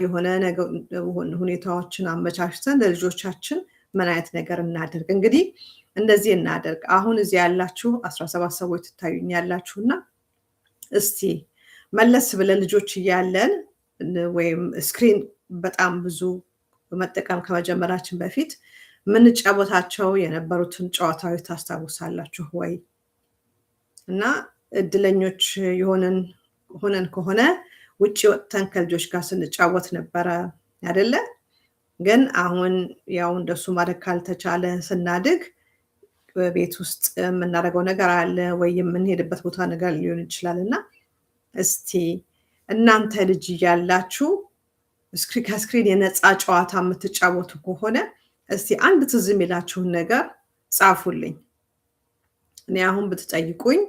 የሆነ ሁኔታዎችን አመቻችተን ለልጆቻችን ምን አይነት ነገር እናድርግ? እንግዲህ እንደዚህ እናደርግ። አሁን እዚህ ያላችሁ 17 ሰዎች ትታዩኛላችሁ እና እስቲ መለስ ብለን ልጆች እያለን ወይም screen በጣም ብዙ መጠቀም ከመጀመራችን በፊት የምንጫወታቸው የነበሩትን ጨዋታዎች ታስታውሳላችሁ ወይ? እና እድለኞች የሆንን ሆነን ከሆነ ውጭ ወጥተን ከልጆች ጋር ስንጫወት ነበረ አይደለ? ግን አሁን ያው እንደሱ ማድረግ ካልተቻለ ስናድግ በቤት ውስጥ የምናደርገው ነገር አለ ወይ የምንሄድበት ቦታ ነገር ሊሆን ይችላል። እና እስቲ እናንተ ልጅ እያላችሁ ከ screen የነፃ ጨዋታ የምትጫወቱ ከሆነ እስቲ አንድ ትዝ የሚላችሁን ነገር ጻፉልኝ። እኔ አሁን ብትጠይቁኝ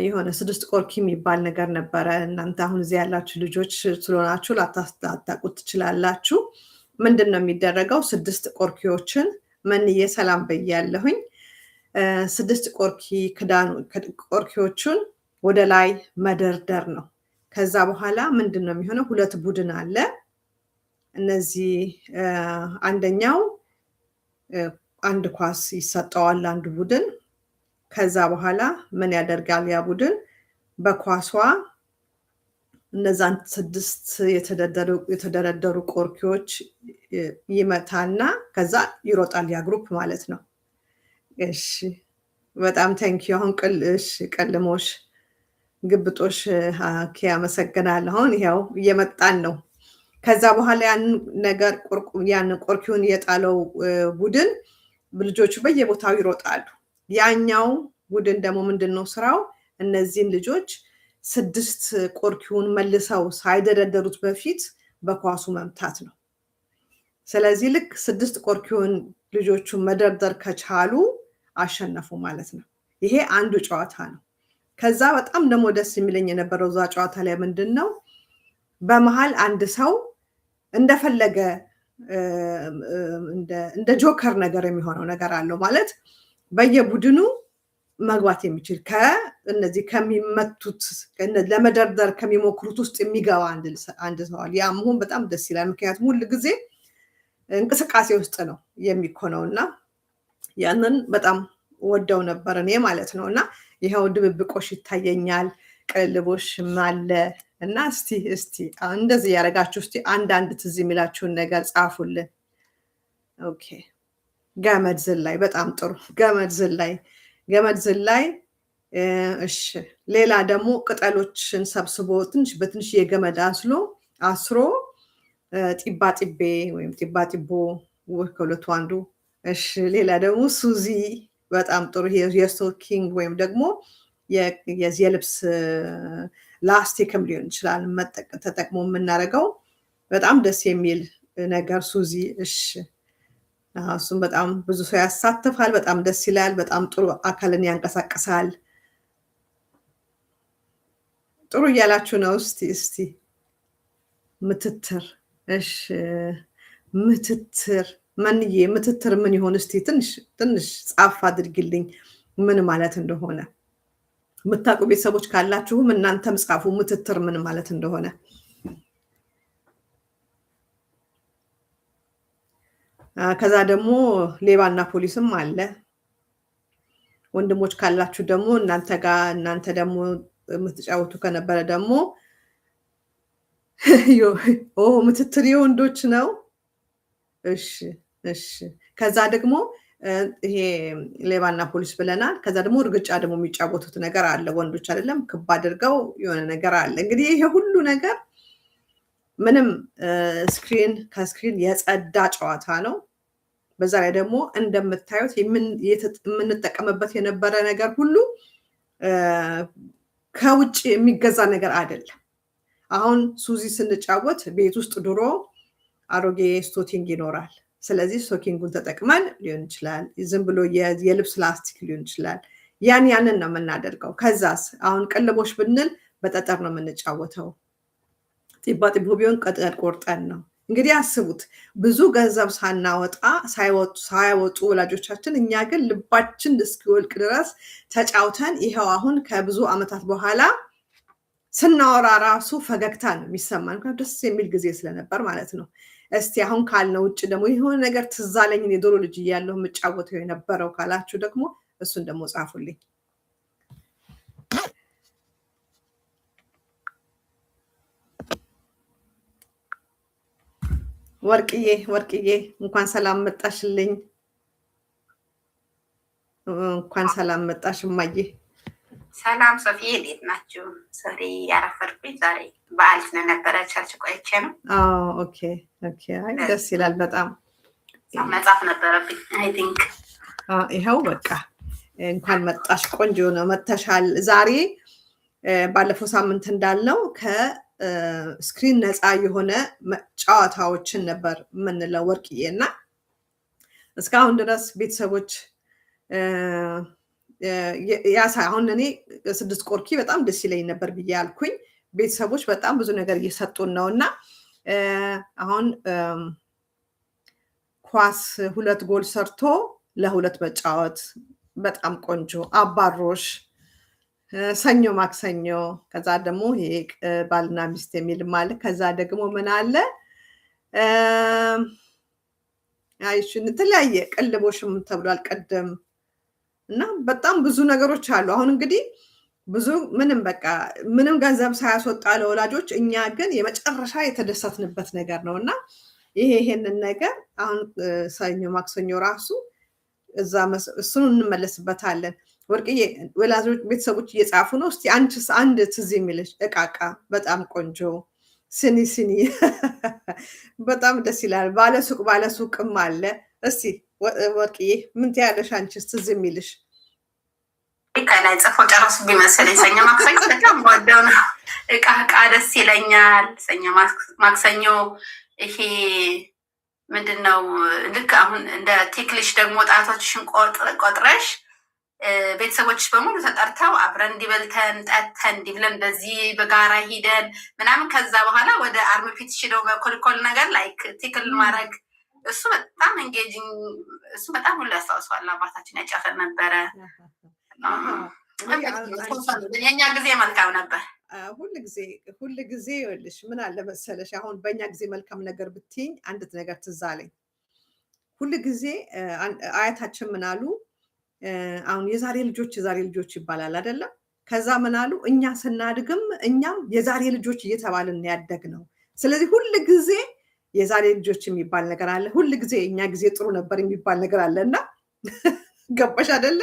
የሆነ ስድስት ቆርኪ የሚባል ነገር ነበረ። እናንተ አሁን እዚህ ያላችሁ ልጆች ስለሆናችሁ ላታውቁት ትችላላችሁ። ምንድን ነው የሚደረገው? ስድስት ቆርኪዎችን፣ መንዬ ሰላም በያለሁኝ። ስድስት ቆርኪ ክዳኑ ቆርኪዎቹን ወደ ላይ መደርደር ነው። ከዛ በኋላ ምንድን ነው የሚሆነው? ሁለት ቡድን አለ። እነዚህ አንደኛው አንድ ኳስ ይሰጠዋል አንዱ ቡድን። ከዛ በኋላ ምን ያደርጋል ያ ቡድን? በኳሷ እነዛን ስድስት የተደረደሩ ቆርኪዎች ይመታና ከዛ ይሮጣል ያ group ማለት ነው። እሺ፣ በጣም thank you። አሁን ቅል እሺ፣ ቀልሞሽ ግብጦሽ፣ okay፣ አመሰግናለሁ። አሁን ይኸው እየመጣን ነው። ከዛ በኋላ ያንን ነገር ያንን ቆርኪውን የጣለው ቡድን ልጆቹ በየቦታው ይሮጣሉ። ያኛው ቡድን ደግሞ ምንድን ነው ስራው? እነዚህን ልጆች ስድስት ቆርኪውን መልሰው ሳይደረደሩት በፊት በኳሱ መምታት ነው። ስለዚህ ልክ ስድስት ቆርኪውን ልጆቹ መደርደር ከቻሉ አሸነፉ ማለት ነው። ይሄ አንዱ ጨዋታ ነው። ከዛ በጣም ደግሞ ደስ የሚለኝ የነበረው እዛ ጨዋታ ላይ ምንድን ነው፣ በመሀል አንድ ሰው እንደፈለገ እንደ joker ነገር የሚሆነው ነገር አለው፣ ማለት በየቡድኑ መግባት የሚችል፣ ከእነዚህ ከሚመቱት ለመደርደር ከሚሞክሩት ውስጥ የሚገባ አንድ ሰው አለ። ያ መሆን በጣም ደስ ይላል። ምክንያቱም ሁል ጊዜ እንቅስቃሴ ውስጥ ነው የሚኮነው እና ያንን በጣም ወደው ነበር እኔ ማለት ነው። እና ይኸው ድብብቆሽ ይታየኛል፣ ቅልልቦሽም አለ። እና እስቲ እንደዚህ ያደረጋችሁ እስቲ አንዳንድ ትዝ የሚላችሁን ነገር ጻፉልን። Okay፣ ገመድ ዝላይ፣ በጣም ጥሩ፣ ገመድ ዝላይ፣ ገመድ ዝላይ። እሺ፣ ሌላ ደግሞ ቅጠሎችን ሰብስቦ ትንሽ በትንሽ የገመድ አስሎ አስሮ ጢባ ጢቤ ወይም ጢባ ጢቦ፣ ከሁለቱ አንዱ። እሺ፣ ሌላ ደግሞ ሱዚ፣ በጣም ጥሩ፣ የ stocking ወይም ደግሞ የልብስ ላስቲክም ሊሆን ይችላል ተጠቅሞ የምናደርገው በጣም ደስ የሚል ነገር ሱዚ። እሺ፣ እሱም በጣም ብዙ ሰው ያሳትፋል። በጣም ደስ ይላል። በጣም ጥሩ አካልን ያንቀሳቅሳል። ጥሩ እያላችሁ ነው። እስቲ ምትትር፣ እሺ፣ ምትትር፣ መንዬ ምትትር ምን ይሆን? እስቲ ትንሽ ትንሽ ጻፍ አድርጊልኝ ምን ማለት እንደሆነ። የምታውቁ ቤተሰቦች ካላችሁም እናንተም ጻፉ ምትትር ምን ማለት እንደሆነ። ከዛ ደግሞ ሌባና ፖሊስም አለ። ወንድሞች ካላችሁ ደግሞ እናንተ ጋር እናንተ ደግሞ የምትጫወቱ ከነበረ ደግሞ፣ ኦ፣ ምትትር የወንዶች ነው። እሺ። ከዛ ደግሞ ይሄ ሌባና ፖሊስ ብለናል። ከዛ ደግሞ እርግጫ ደግሞ የሚጫወቱት ነገር አለ። ወንዶች አይደለም ክብ አድርገው የሆነ ነገር አለ። እንግዲህ ይሄ ሁሉ ነገር ምንም screen ከ screen የጸዳ ጨዋታ ነው። በዛ ላይ ደግሞ እንደምታዩት የምንጠቀምበት የነበረ ነገር ሁሉ ከውጭ የሚገዛ ነገር አይደለም። አሁን ሱዚ ስንጫወት ቤት ውስጥ ድሮ አሮጌ stocking ይኖራል። ስለዚህ stocking ኡን ተጠቅመን ሊሆን ይችላል፣ ዝም ብሎ የልብስ ላስቲክ ሊሆን ይችላል። ያንን ነው የምናደርገው። ከዛስ አሁን ቅልቦሽ ብንል በጠጠር ነው የምንጫወተው። ጢባ ጢቦ ቢሆን ቅጠል ቆርጠን ነው። እንግዲህ አስቡት፣ ብዙ ገንዘብ ሳናወጣ፣ ሳያወጡ ወላጆቻችን፣ እኛ ግን ልባችን እስኪወልቅ ድረስ ተጫውተን ይኸው አሁን ከብዙ ዓመታት በኋላ ስናወራ ራሱ ፈገግታ ነው የሚሰማን፣ ምክንያቱም ደስ የሚል ጊዜ ስለነበር ማለት ነው። እስቲ አሁን ካልነው ውጭ ደግሞ የሆነ ነገር ትዝ አለኝ የድሮ ልጅ እያለሁ የምጫወተው የነበረው ካላችሁ ደግሞ እሱን ደግሞ ጻፉልኝ። ወርቅዬ ወርቅዬ እንኳን ሰላም መጣሽልኝ። እንኳን ሰላም መጣሽ እማዬ። ሰላም ሶፊ፣ እንዴት ናችሁ? Sorry ያረፈድኩኝ ዛሬ በዓል ስለነበረ church ቆይቼ ነው። Okay okay። አይ ደስ ይላል በጣም። መጻፍ ነበረብኝ I think። ይኸው በቃ እንኳን መጣሽ። ቆንጆ ነው መጥተሻል። ዛሬ ባለፈው ሳምንት እንዳልነው ከ screen ነፃ የሆነ ጨዋታዎችን ነበር የምንለው ወርቅዬ፣ እና እስካሁን ድረስ ቤተሰቦች ያሳ አሁን እኔ ስድስት ቆርኪ በጣም ደስ ይለኝ ነበር ብዬ ያልኩኝ ቤተሰቦች በጣም ብዙ ነገር እየሰጡን ነው። እና አሁን ኳስ ሁለት ጎል ሰርቶ ለሁለት መጫወት በጣም ቆንጆ፣ አባሮሽ፣ ሰኞ ማክሰኞ፣ ከዛ ደግሞ ይሄ ባልና ሚስት የሚልም አለ። ከዛ ደግሞ ምን አለ፣ የተለያየ ቅልቦሽም ተብሏል ቀደም፣ እና በጣም ብዙ ነገሮች አሉ። አሁን እንግዲህ ብዙ ምንም በቃ ምንም ገንዘብ ሳያስወጣ ለወላጆች፣ እኛ ግን የመጨረሻ የተደሰትንበት ነገር ነው። እና ይሄንን ነገር አሁን ሰኞ ማክሰኞ ራሱ እዛ እሱን እንመለስበታለን። ወርቅዬ፣ ወላጆች ቤተሰቦች እየጻፉ ነው። እስቲ አንቺስ አንድ ትዝ የሚልሽ? እቃቃ በጣም ቆንጆ፣ ስኒ ስኒ በጣም ደስ ይላል። ባለሱቅ ባለሱቅም አለ። እስቲ ወርቅዬ ምን ትያለሽ አንቺስ ትዝ የሚልሽ? ከላይ ጽፎ ጨረሱብኝ መሰለኝ። ሰኞ ማክሰኞ በጣም ወደው ነው። እቃ እቃ ደስ ይለኛል። ሰኞ ማክሰኞ ይሄ ምንድን ነው? ልክ አሁን እንደ ticklish ደግሞ ጣቶችሽን ቆጥረሽ ቤተሰቦች በሙሉ ተጠርተው አብረን እንዲበልተን ጠጥተን እንዲብለን በዚህ በጋራ ሂደን ምናምን፣ ከዛ በኋላ ወደ armpit ሽደው በኮልኮል ነገር like tickle ማድረግ፣ እሱ በጣም engaging፣ እሱ በጣም ሁሉ ያስታውሰዋል። አባታችን ያጫፈን ነበረ። የኛ ጊዜ መልካም ነበር። ሁል ጊዜ ሁል ጊዜ ይኸውልሽ ምን አለ መሰለሽ፣ አሁን በእኛ ጊዜ መልካም ነገር ብትይኝ አንዲት ነገር ትዝ አለኝ። ሁል ጊዜ አያታችን ምን አሉ? አሁን የዛሬ ልጆች የዛሬ ልጆች ይባላል አይደለም? ከዛ ምን አሉ? እኛ ስናድግም እኛም የዛሬ ልጆች እየተባልን ያደግነው። ስለዚህ ሁል ጊዜ የዛሬ ልጆች የሚባል ነገር አለ። ሁል ጊዜ እኛ ጊዜ ጥሩ ነበር የሚባል ነገር አለ። እና ገባሽ አይደለ?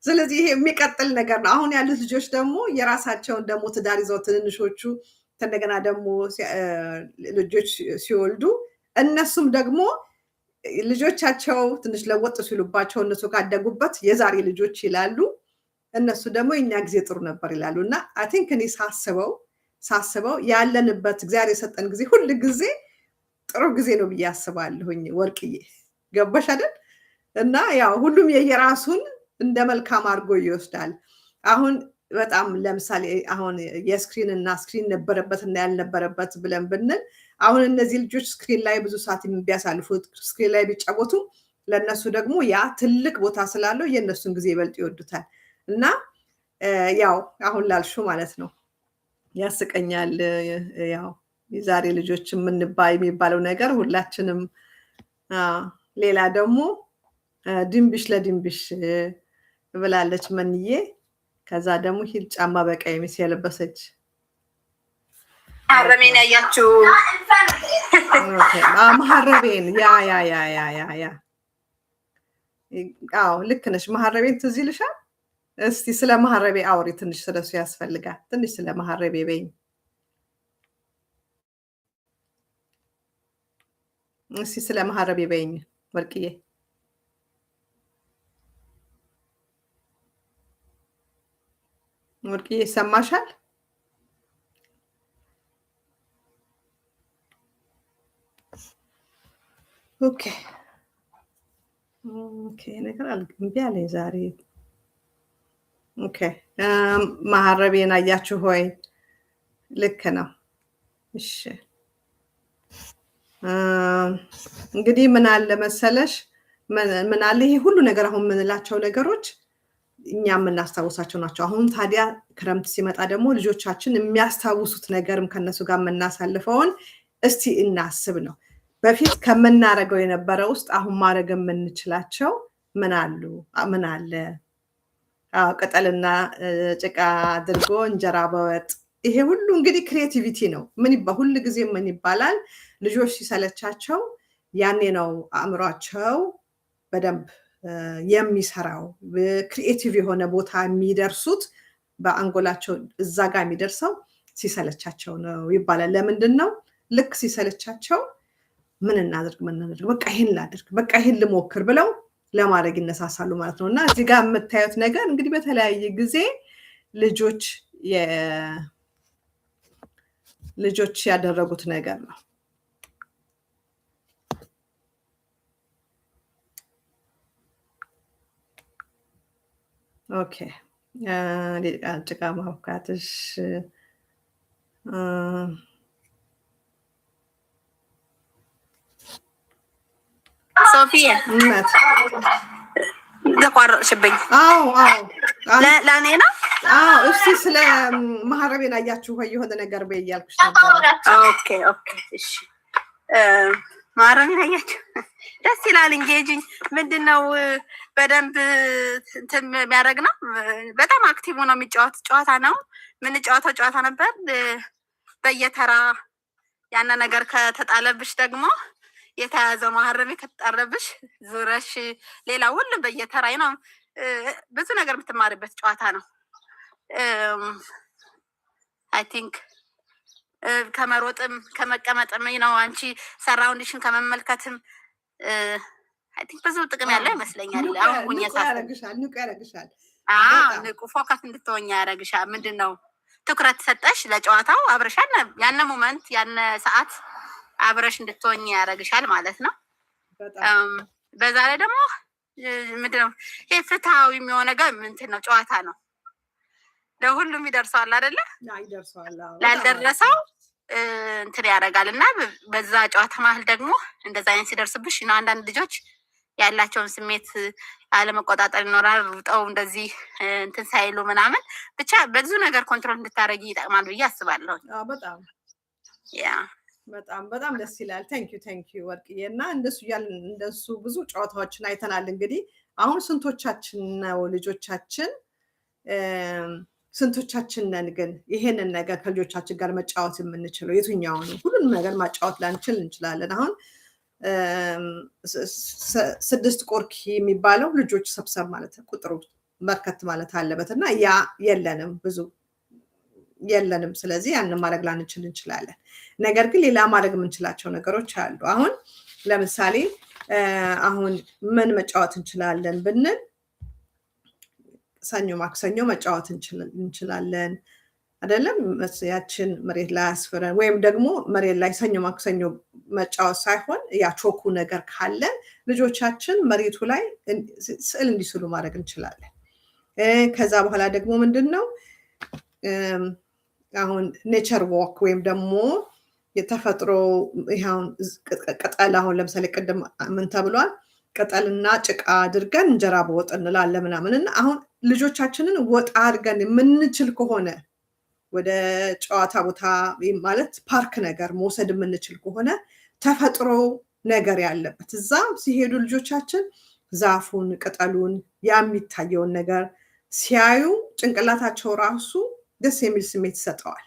ስለዚህ ይሄ የሚቀጥል ነገር ነው። አሁን ያሉት ልጆች ደግሞ የራሳቸውን ደግሞ ትዳር ይዘው ትንንሾቹ እንደገና ደግሞ ልጆች ሲወልዱ እነሱም ደግሞ ልጆቻቸው ትንሽ ለወጥ ሲሉባቸው እነሱ ካደጉበት የዛሬ ልጆች ይላሉ። እነሱ ደግሞ የኛ ጊዜ ጥሩ ነበር ይላሉ። እና I think እኔ ሳስበው ሳስበው ያለንበት እግዚአብሔር የሰጠን ጊዜ ሁል ጊዜ ጥሩ ጊዜ ነው ብዬ አስባለሁኝ። ወርቅዬ፣ ገባሽ አይደል? እና ያው ሁሉም የየራሱን እንደ መልካም አድርጎ ይወስዳል። አሁን በጣም ለምሳሌ አሁን የ screen እና screen ነበረበት እና ያልነበረበት ብለን ብንል፣ አሁን እነዚህ ልጆች screen ላይ ብዙ ሰዓት ቢያሳልፉት፣ screen ላይ ቢጫወቱ ለእነሱ ደግሞ ያ ትልቅ ቦታ ስላለው የእነሱን ጊዜ ይበልጥ ይወዱታል። እና ያው አሁን ላልሹ ማለት ነው ያስቀኛል። ያው የዛሬ ልጆች የምንባ የሚባለው ነገር ሁላችንም። ሌላ ደግሞ ድንብሽ ለድንብሽ ብላለች መንዬ። ከዛ ደግሞ heel ጫማ በቀይ ሚስ የለበሰች መሀረቤን ያያችሁ። መሀረቤን፣ yeah yeah yeah yeah yeah yeah፣ አዎ ልክ ነሽ። መሀረቤን ትዝ ይልሻል? እስቲ ስለ መሀረቤ አውሪ ትንሽ፣ ስለሱ ያስፈልጋል። ትንሽ ስለ መሀረቤ በይኝ። እስቲ ስለ መሀረቤ በይኝ ወርቅዬ። ወርቅዬ፣ ይሰማሻል? Okay፣ ነገር እምቢ አለኝ ዛሬ። Okay፣ መሀረቤን አያችሁ ሆይ? ልክ ነው። እሺ፣ እንግዲህ ምን አለ መሰለሽ፣ ምን አለ ይሄ ሁሉ ነገር አሁን የምንላቸው ነገሮች እኛ የምናስታውሳቸው ናቸው። አሁን ታዲያ ክረምት ሲመጣ ደግሞ ልጆቻችን የሚያስታውሱት ነገርም ከነሱ ጋር የምናሳልፈውን እስቲ እናስብ ነው። በፊት ከምናረገው የነበረ ውስጥ አሁን ማድረግ የምንችላቸው ምን አሉ? ምን አለ? አዎ፣ ቅጠልና ጭቃ አድርጎ እንጀራ በወጥ፣ ይሄ ሁሉ እንግዲህ creativity ነው። ምን ሁል ጊዜ ምን ይባላል? ልጆች ሲሰለቻቸው ያኔ ነው አእምሯቸው በደንብ የሚሰራው፣ creative የሆነ ቦታ የሚደርሱት፣ በአንጎላቸው እዛ ጋር የሚደርሰው ሲሰለቻቸው ነው ይባላል። ለምንድን ነው? ልክ ሲሰለቻቸው ምን እናድርግ፣ ምን እናድርግ፣ በቃ ይሄን ላድርግ፣ በቃ ይሄን ልሞክር ብለው ለማድረግ ይነሳሳሉ ማለት ነው። እና እዚህ ጋር የምታዩት ነገር እንግዲህ በተለያየ ጊዜ ልጆች ያደረጉት ነገር ነው። Okay፣ ጭቃ ማቡካትሽ። ሶፊያ። እመት። ተቋረጥሽብኝ። አዎ። ለእኔ ነው። አዎ፣ እስቲ ስለ መሀረቤን አያችሁ ወይ የሆነ ነገር በይ እያልኩሽ ነበረ። Okay፣ እሺ። መሀረቤን አያችሁ፣ ደስ ይላል። Engaging ምንድን ነው፣ በደንብ እንትን የሚያደርግ ነው። በጣም active ነው፣ የሚጫወት ጨዋታ ነው። የምንጫወተው ጨዋታ ነበር። በየተራ ያነ ነገር ከተጣለብሽ፣ ደግሞ የተያዘው መሀረቤ ከተጣለብሽ ዙረሽ ሌላ ሁሉም በየተራ ነው። ብዙ ነገር የምትማሪበት ጨዋታ ነው። I think ከመሮጥም ከመቀመጥም ነው፣ አንቺ surrounding ሽን ከመመልከትም I think ብዙ ጥቅም ያለው ይመስለኛል። አሁን ሁኜ ንቁ ሳስብ ያደርግሻል፣ ንቁ ያደርግሻል። አዎ። በጣም። ንቁ focus እንድትሆኝ ያደርግሻል። ምንድን ነው፣ ትኩረት ሰጠሽ ለጨዋታው አብረሽ ያነ moment ያነ ሰዓት አብረሽ እንድትሆኝ ያደርግሻል ማለት ነው። በጣም። በዛ ላይ ደግሞ ምንድን ነው፣ ይሄ ፍትሃዊ የሚሆን ነገር ምንትን ነው፣ ጨዋታ ነው። ለሁሉም ይደርሰዋል አይደለ? ይደርሰዋል። አዎ፣ በጣም አሪፍ። ላልደረሰው እንትን ያደርጋል እና በዛ ጨዋታ መሀል ደግሞ እንደዛ አይነት ሲደርስብሽ ነው፣ አንዳንድ ልጆች ያላቸውን ስሜት አለመቆጣጠር ይኖራል። ሩጠው እንደዚህ እንትን ሳይሉ ምናምን፣ ብቻ በብዙ ነገር control እንድታደርጊ ይጠቅማል ብዬ አስባለሁ። አዎ፣ በጣም። ያ። በጣም በጣም ደስ ይላል። Thank you, thank you ወርቅዬ። እና እንደሱ እያልን እንደሱ ብዙ ጨዋታዎችን አይተናል። እንግዲህ አሁን ስንቶቻችን ነው ልጆቻችን ስንቶቻችን ነን ግን ይሄንን ነገር ከልጆቻችን ጋር መጫወት የምንችለው? የትኛው ነው? ሁሉንም ነገር ማጫወት ላንችል እንችላለን። አሁን ስድስት ቆርኪ የሚባለው ልጆች ሰብሰብ ማለት ቁጥሩ በርከት ማለት አለበት እና ያ የለንም፣ ብዙ የለንም። ስለዚህ ያንን ማድረግ ላንችል እንችላለን። ነገር ግን ሌላ ማድረግ የምንችላቸው ነገሮች አሉ። አሁን ለምሳሌ አሁን ምን መጫወት እንችላለን ብንል፣ ሰኞ ማክሰኞ መጫወት እንችላለን አይደለም? ያችን መሬት ላይ አስፍረን ወይም ደግሞ መሬት ላይ ሰኞ ማክሰኞ መጫወት ሳይሆን ያ ቾኩ ነገር ካለን ልጆቻችን መሬቱ ላይ ስዕል እንዲስሉ ማድረግ እንችላለን። ከዛ በኋላ ደግሞ ምንድን ነው፣ አሁን nature walk ወይም ደግሞ የተፈጥሮ ይኸውን ቅጠል፣ አሁን ለምሳሌ ቅድም ምን ተብሏል? ቅጠልና ጭቃ አድርገን እንጀራ በወጥ እንላለን ምናምን። እና አሁን ልጆቻችንን ወጣ አድርገን የምንችል ከሆነ፣ ወደ ጨዋታ ቦታ ማለት ፓርክ ነገር መውሰድ የምንችል ከሆነ፣ ተፈጥሮ ነገር ያለበት እዛ ሲሄዱ ልጆቻችን ዛፉን፣ ቅጠሉን፣ ያ የሚታየውን ነገር ሲያዩ ጭንቅላታቸው ራሱ ደስ የሚል ስሜት ይሰጠዋል።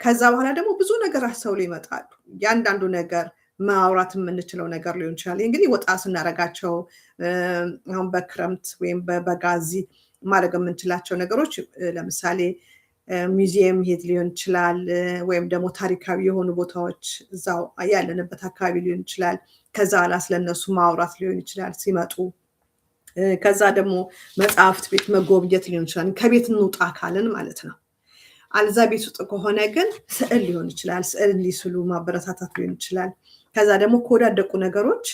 ከዛ በኋላ ደግሞ ብዙ ነገር አስተውለው ይመጣሉ። እያንዳንዱ ነገር ማውራት የምንችለው ነገር ሊሆን ይችላል። እንግዲህ ወጣ ስናደርጋቸው አሁን በክረምት ወይም በበጋ እዚህ ማድረግ የምንችላቸው ነገሮች ለምሳሌ ሙዚየም መሄድ ሊሆን ይችላል፣ ወይም ደግሞ ታሪካዊ የሆኑ ቦታዎች እዛው ያለንበት አካባቢ ሊሆን ይችላል። ከዛ ኋላ ስለነሱ ማውራት ሊሆን ይችላል ሲመጡ። ከዛ ደግሞ መጽሐፍት ቤት መጎብኘት ሊሆን ይችላል። ከቤት እንውጣ ካልን ማለት ነው። አልዛ ቤት ውስጥ ከሆነ ግን ስዕል ሊሆን ይችላል። ስዕል እንዲስሉ ማበረታታት ሊሆን ይችላል። ከዛ ደግሞ ከወዳደቁ ነገሮች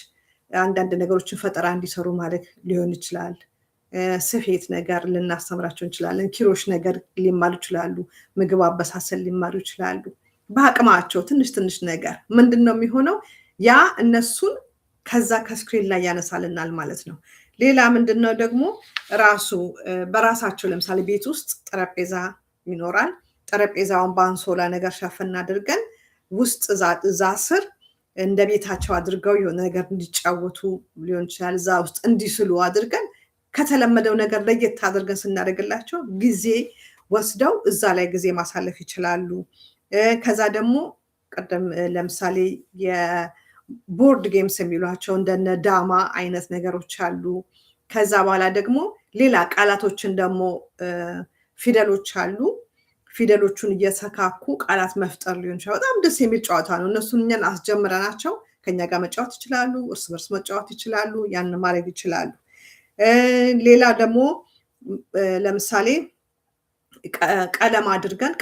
አንዳንድ ነገሮችን ፈጠራ እንዲሰሩ ማድረግ ሊሆን ይችላል። ስፌት ነገር ልናስተምራቸው እንችላለን። ኪሮሽ ነገር ሊማሩ ይችላሉ። ምግብ አበሳሰል ሊማሩ ይችላሉ። በአቅማቸው ትንሽ ትንሽ ነገር ምንድን ነው የሚሆነው? ያ እነሱን ከዛ ከ screen ላይ ያነሳልናል ማለት ነው። ሌላ ምንድን ነው ደግሞ ራሱ በራሳቸው ለምሳሌ ቤት ውስጥ ጠረጴዛ ይኖራል። ጠረጴዛውን በአንሶላ ነገር ሸፈን አድርገን ውስጥ እዛ ስር እንደ ቤታቸው አድርገው የሆነ ነገር እንዲጫወቱ ሊሆን ይችላል። እዛ ውስጥ እንዲስሉ አድርገን ከተለመደው ነገር ለየት አድርገን ስናደርግላቸው ጊዜ ወስደው እዛ ላይ ጊዜ ማሳለፍ ይችላሉ። ከዛ ደግሞ ቅድም ለምሳሌ የ board games የሚሏቸው እንደነ ዳማ አይነት ነገሮች አሉ። ከዛ በኋላ ደግሞ ሌላ ቃላቶችን ደግሞ ፊደሎች አሉ። ፊደሎቹን እየሰካኩ ቃላት መፍጠር ሊሆን ይችላል። በጣም ደስ የሚል ጨዋታ ነው። እነሱን እኛን አስጀምረናቸው ከኛ ጋር መጫወት ይችላሉ። እርስ በርስ መጫወት ይችላሉ። ያን ማድረግ ይችላሉ። ሌላ ደግሞ ለምሳሌ ቀለም አድርገን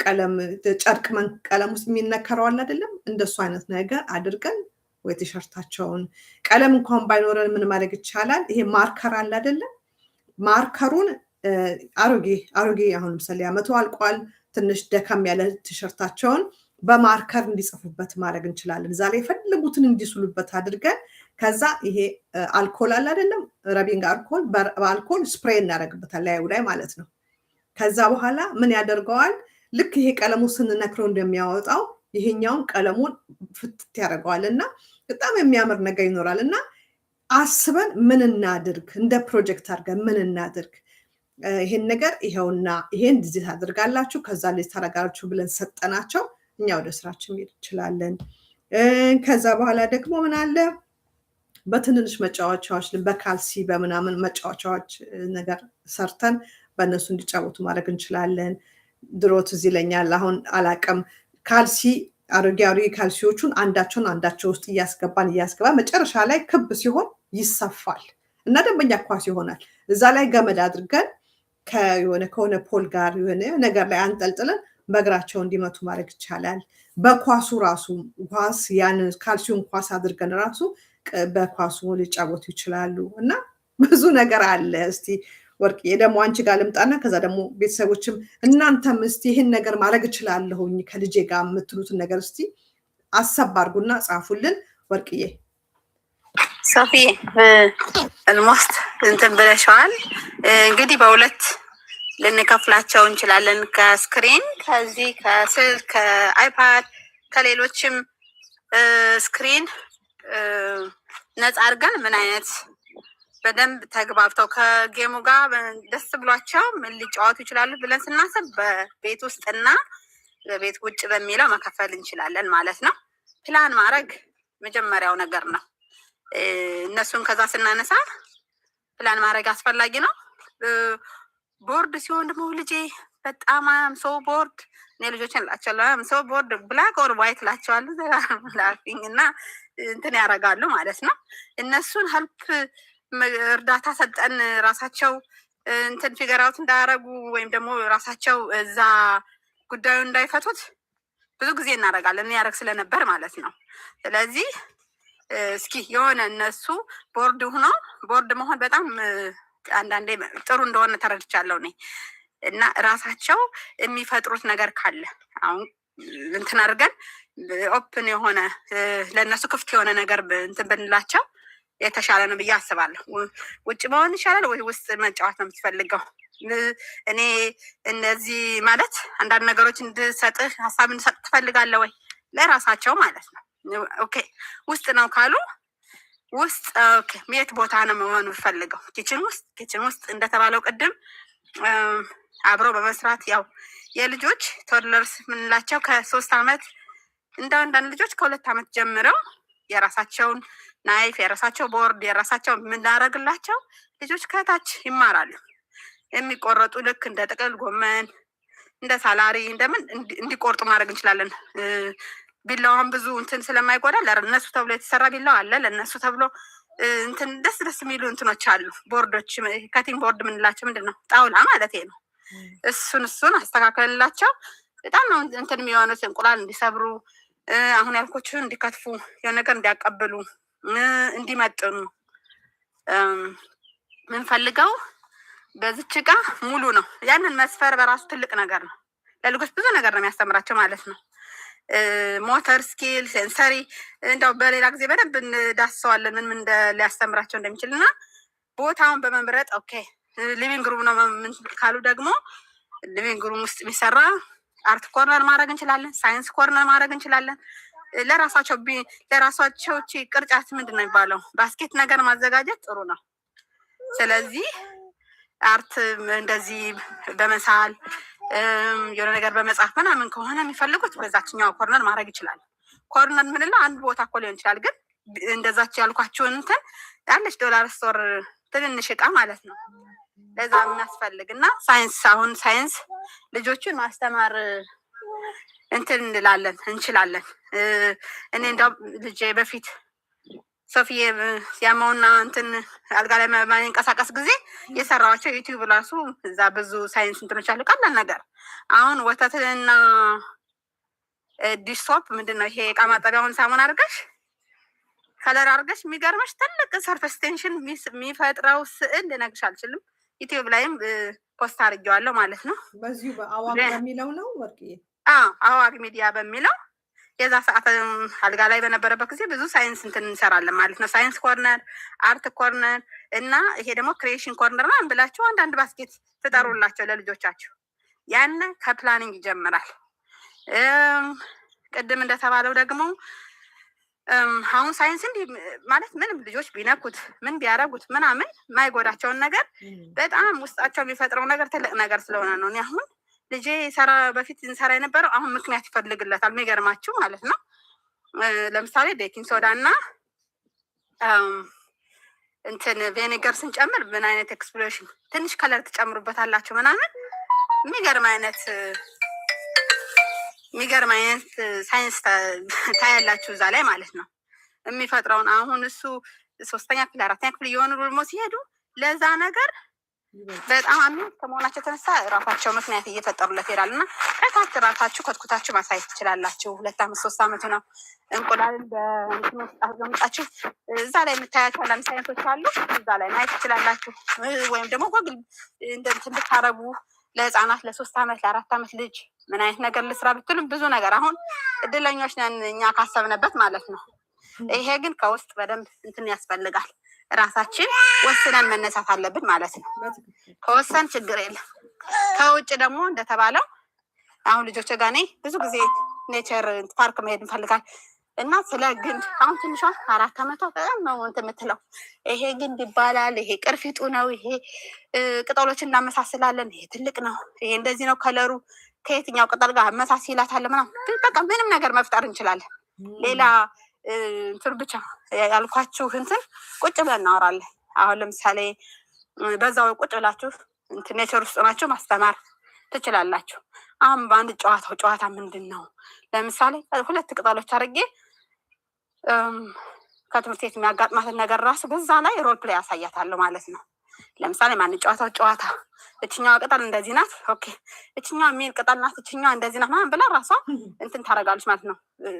ቀለም ጨርቅ ቀለም ውስጥ የሚነከረው አለ አይደለም? እንደሱ አይነት ነገር አድርገን ወይ ቲሸርታቸውን ቀለም እንኳን ባይኖረን ምን ማድረግ ይቻላል? ይሄ marker አለ አይደለም? Marker ኡን አሮጌ አሮጌ አሁን ለምሳሌ አመቱ አልቋል፣ ትንሽ ደከም ያለ ቲሸርታቸውን በ marker እንዲጽፉበት ማድረግ እንችላለን። እዛ ላይ የፈለጉትን እንዲስሉበት አድርገን ከዛ ይሄ አልኮል አለ አይደለም? Rubbing alcohol፣ በአልኮል spray እናደርግበታል ላዩ ላይ ማለት ነው። ከዛ በኋላ ምን ያደርገዋል? ልክ ይሄ ቀለሙ ስንነክረው እንደሚያወጣው ይሄኛውን ቀለሙን ፍትት ያደርገዋል እና በጣም የሚያምር ነገር ይኖራል። እና አስበን ምን እናድርግ፣ እንደ ፕሮጀክት አድርገን ምን እናድርግ፣ ይሄን ነገር ይኸውና ይሄን ጊዜ ታደርጋላችሁ፣ ከዛ ልጅ ታደርጋላችሁ ብለን ሰጠናቸው። እኛ ወደ ስራችን መሄድ እንችላለን። ከዛ በኋላ ደግሞ ምን አለ፣ በትንንሽ መጫወቻዎች በካልሲ በምናምን መጫወቻዎች ነገር ሰርተን በእነሱ እንዲጫወቱ ማድረግ እንችላለን። ድሮ ትዝ ይለኛል፣ አሁን አላቅም፣ ካልሲ አሮጌ አሮጌ ካልሲዎቹን አንዳቸውን አንዳቸው ውስጥ እያስገባን እያስገባን መጨረሻ ላይ ክብ ሲሆን ይሰፋል እና ደንበኛ ኳስ ይሆናል። እዛ ላይ ገመድ አድርገን ከሆነ ከሆነ pole ጋር የሆነ ነገር ላይ አንጠልጥለን በእግራቸው እንዲመቱ ማድረግ ይቻላል። በኳሱ ራሱ ኳስ ያን ካልሲውን ኳስ አድርገን ራሱ በኳሱ ሊጫወቱ ይችላሉ እና ብዙ ነገር አለ። እስቲ ወርቅዬ ደግሞ አንቺ ጋር ልምጣና ከዛ ደግሞ ቤተሰቦችም እናንተም እስቲ ይህን ነገር ማድረግ እችላለሁኝ ከልጄ ጋር የምትሉትን ነገር እስቲ አሰብ አድርጉና ጻፉልን። ወርቅዬ። ሶፊ፣ almost እንትን ብለሸዋል። እንግዲህ በሁለት ልንከፍላቸው እንችላለን። ከ screen ከዚህ ከስልክ፣ ከ iPad፣ ከሌሎችም screen ነፃ አድርገን ምን አይነት በደንብ ተግባብተው ከ game ኡ ጋር ደስ ብሏቸው ምን ሊጫወቱ ይችላሉ ብለን ስናስብ በቤት ውስጥ እና በቤት ውጭ በሚለው መከፈል እንችላለን ማለት ነው። ፕላን ማድረግ መጀመሪያው ነገር ነው። እነሱን ከዛ ስናነሳ ፕላን ማድረግ አስፈላጊ ነው። Bored ሲሆን ደግሞ ልጄ በጣም I'm so bored፣ እኔ ልጆችን እላቸዋለሁ I'm so bored፣ black or white እላቸዋለሁ፣ laughing እና እንትን ያደርጋሉ ማለት ነው። እነሱን help እርዳታ ሰጠን ራሳቸው እንትን figure out እንዳያረጉ ወይም ደግሞ ራሳቸው እዛ ጉዳዩን እንዳይፈቱት ብዙ ጊዜ እናደርጋለን። እኔ ያደርግ ስለነበር ማለት ነው። ስለዚህ እስኪ የሆነ እነሱ bored ሆኖ bored መሆን በጣም አንዳንዴ ጥሩ እንደሆነ ተረድቻለሁ እኔ። እና ራሳቸው የሚፈጥሩት ነገር ካለ አሁን እንትን አድርገን open የሆነ ለእነሱ ክፍት የሆነ ነገር እንትን ብንላቸው የተሻለ ነው ብዬ አስባለሁ። ውጭ መሆን ይሻላል ወይ ውስጥ መጫወት ነው የምትፈልገው? እኔ እነዚህ ማለት አንዳንድ ነገሮች እንድሰጥህ ሀሳብ እንድሰጥ ትፈልጋለህ ወይ? ለራሳቸው ማለት ነው። Okay፣ ውስጥ ነው ካሉ ውስጥ okay፣ የት ቦታ ነው መሆን የምፈልገው? Kitchen ውስጥ። Kitchen ውስጥ እንደተባለው ቅድም አብሮ በመስራት ያው የልጆች toddlers የምንላቸው ከ3 አመት፣ እንደ አንዳንድ ልጆች ከ2 አመት ጀምረው የራሳቸውን knife፣ የራሳቸው ቦርድ፣ የራሳቸው የምናደርግላቸው ልጆች ከታች ይማራሉ። የሚቆረጡ ልክ እንደ ጥቅል ጎመን፣ እንደ celery እንደምን እንዲቆርጡ ማድረግ እንችላለን። ቢላዋን ብዙ እንትን ስለማይጎዳ ለእነሱ ተብሎ የተሰራ ቢላዋ አለ። ለእነሱ ተብሎ እንትን ደስ ደስ የሚሉ እንትኖች አሉ። Board ኦች፣ cutting board የምንላቸው ምንድን ነው? ጣውላ ማለት ነው። እሱን እሱን አስተካክለንላቸው በጣም ነው እንትን የሚሆኑት፣ እንቁላል እንዲሰብሩ፣ አሁን ያልኮችን እንዲከትፉ፣ የሆነ ነገር እንዲያቀብሉ፣ እንዲመጥኑ ምንፈልገው በዚች እቃ ሙሉ ነው። ያንን መስፈር በራሱ ትልቅ ነገር ነው። ለልጆች ብዙ ነገር ነው የሚያስተምራቸው ማለት ነው። Motor skill፣ sensory እንደው በሌላ ጊዜ በደንብ እንዳስሰዋለን ምን ምን ሊያስተምራቸው እንደሚችል እና ቦታውን በመምረጥ okay living room ነው ካሉ ደግሞ living room ውስጥ የሚሰራ art corner ማድረግ እንችላለን። Science corner ማድረግ እንችላለን። ለራሳቸው ቅርጫት ምንድን ነው የሚባለው basket ነገር ማዘጋጀት ጥሩ ነው። ስለዚህ art እንደዚህ በመሳል፣ የሆነ ነገር በመጻፍ ምናምን ከሆነ የሚፈልጉት በዛችኛው corner ማድረግ ይችላል። Corner ምንለው አንድ ቦታ እኮ ሊሆን ይችላል፣ ግን እንደዛች ያልኳችሁን እንትን ያለች dollar store ትንንሽ እቃ ማለት ነው ለዛ የሚያስፈልግ። እና ሳይንስ፣ አሁን ሳይንስ ልጆቹን ማስተማር እንትን እንላለን እንችላለን። እኔ እንደው ልጄ በፊት ሶፊዬ ሲያመውና እንትን አልጋ ላይ ማንቀሳቀስ ጊዜ የሰራኋቸው YouTube ራሱ እዛ ብዙ ሳይንስ እንትኖች አሉ። ቀላል ነገር አሁን ወተትና dish soap፣ ምንድን ነው ይሄ እቃ ማጠቢያውን ሳሙና አድርገሽ color አድርገሽ የሚገርመሽ ትልቅ surface tension የሚፈጥረው ስዕል ልነግርሽ አልችልም። YouTube ላይም post አድርጌዋለሁ ማለት ነው። በዚሁ በአዋግ በሚለው ነው ወርቅዬ? አዎ፣ አዋግ ሚዲያ በሚለው። የዛ ሰዓት አልጋ ላይ በነበረበት ጊዜ ብዙ ሳይንስ እንትን እንሰራለን ማለት ነው። Science corner፣ art corner እና ይሄ ደግሞ creation corner ምናምን ብላችሁ አንዳንድ basket ፍጠሩላቸው ለልጆቻችሁ። ያን ከ planning ይጀምራል። ቅድም እንደተባለው ደግሞ አሁን ሳይንስ እንዲህ ማለት ምንም ልጆች ቢነኩት ምን ቢያደርጉት ምናምን የማይጎዳቸውን ነገር በጣም ውስጣቸው የሚፈጥረው ነገር ትልቅ ነገር ስለሆነ ነው። እኔ አሁን ልጄ ሰራ በፊት እንሰራ የነበረው አሁን ምክንያት ይፈልግለታል። የሚገርማችሁ ማለት ነው። ለምሳሌ baking soda እና እንትን vinegar ስንጨምር ምን አይነት explosion፣ ትንሽ color ትጨምሩበታላችሁ ምናምን፣ የሚገርም አይነት ሳይንስ ታያላችሁ እዛ ላይ ማለት ነው። የሚፈጥረውን አሁን እሱ ሶስተኛ ክፍል አራተኛ ክፍል እየሆኑ ደግሞ ሲሄዱ ለዛ ነገር በጣም አሚን ከመሆናቸው የተነሳ ራሳቸው ምክንያት እየፈጠሩለት ይሄዳል። እና ከታች ራሳችሁ ኮትኩታችሁ ማሳየት ትችላላችሁ። 2 አመት 3 አመቱ ነው። እንቁላልን በእንትን ውስጥ አስቀምጣችሁ እዛ ላይ የምታያቸው አንዳንድ ሳይንሶች አሉ። እዛ ላይ ማየት ትችላላችሁ። ወይም ደግሞ ጎግል እንደ እንትን ብታረጉ ለህፃናት ለ3 አመት ለ4 አመት ልጅ ምን አይነት ነገር ልስራ ብትሉም ብዙ ነገር አሁን እድለኞች ነን እኛ ካሰብንበት ማለት ነው። ይሄ ግን ከውስጥ በደንብ እንትን ያስፈልጋል። ራሳችን ወስነን መነሳት አለብን ማለት ነው። ከወሰን ችግር የለም። ከውጭ ደግሞ እንደተባለው አሁን ልጆች ጋር እኔ ብዙ ጊዜ nature park መሄድ እንፈልጋል እና ስለ ግንድ አሁን ትንሿ 4 አመቷ በጣም ነው እንትን የምትለው። ይሄ ግንድ ይባላል፣ ይሄ ቅርፊቱ ነው፣ ይሄ ቅጠሎችን እናመሳስላለን፣ ይሄ ትልቅ ነው፣ ይሄ እንደዚህ ነው color ኡ፣ ከየትኛው ቅጠል ጋር አመሳስላታለሁ ምናምን። በቃ ምንም ነገር መፍጠር እንችላለን። ሌላ እንትን ብቻ ያልኳችሁ እንትን ቁጭ ብለን እናወራለን። አሁን ለምሳሌ በዛው ቁጭ ብላችሁ እንትን nature ውስጥ ናቸው ማስተማር ትችላላችሁ። አሁን በአንድ ጨዋታው ጨዋታ ምንድን ነው? ለምሳሌ ሁለት ቅጠሎች አድርጌ ከትምህርት ቤት የሚያጋጥማትን ነገር ራሱ በዛ ላይ role play ያሳያታለሁ ማለት ነው። ለምሳሌ ማንጫወተው ጨዋታ እችኛዋ ቅጠል እንደዚህ ናት፣ okay፣ እችኛዋ የሚል ቅጠል ናት፣ እችኛዋ እንደዚህ ናት ምናምን ብላ ራሷ እንትን ታደርጋለች ማለት ነው።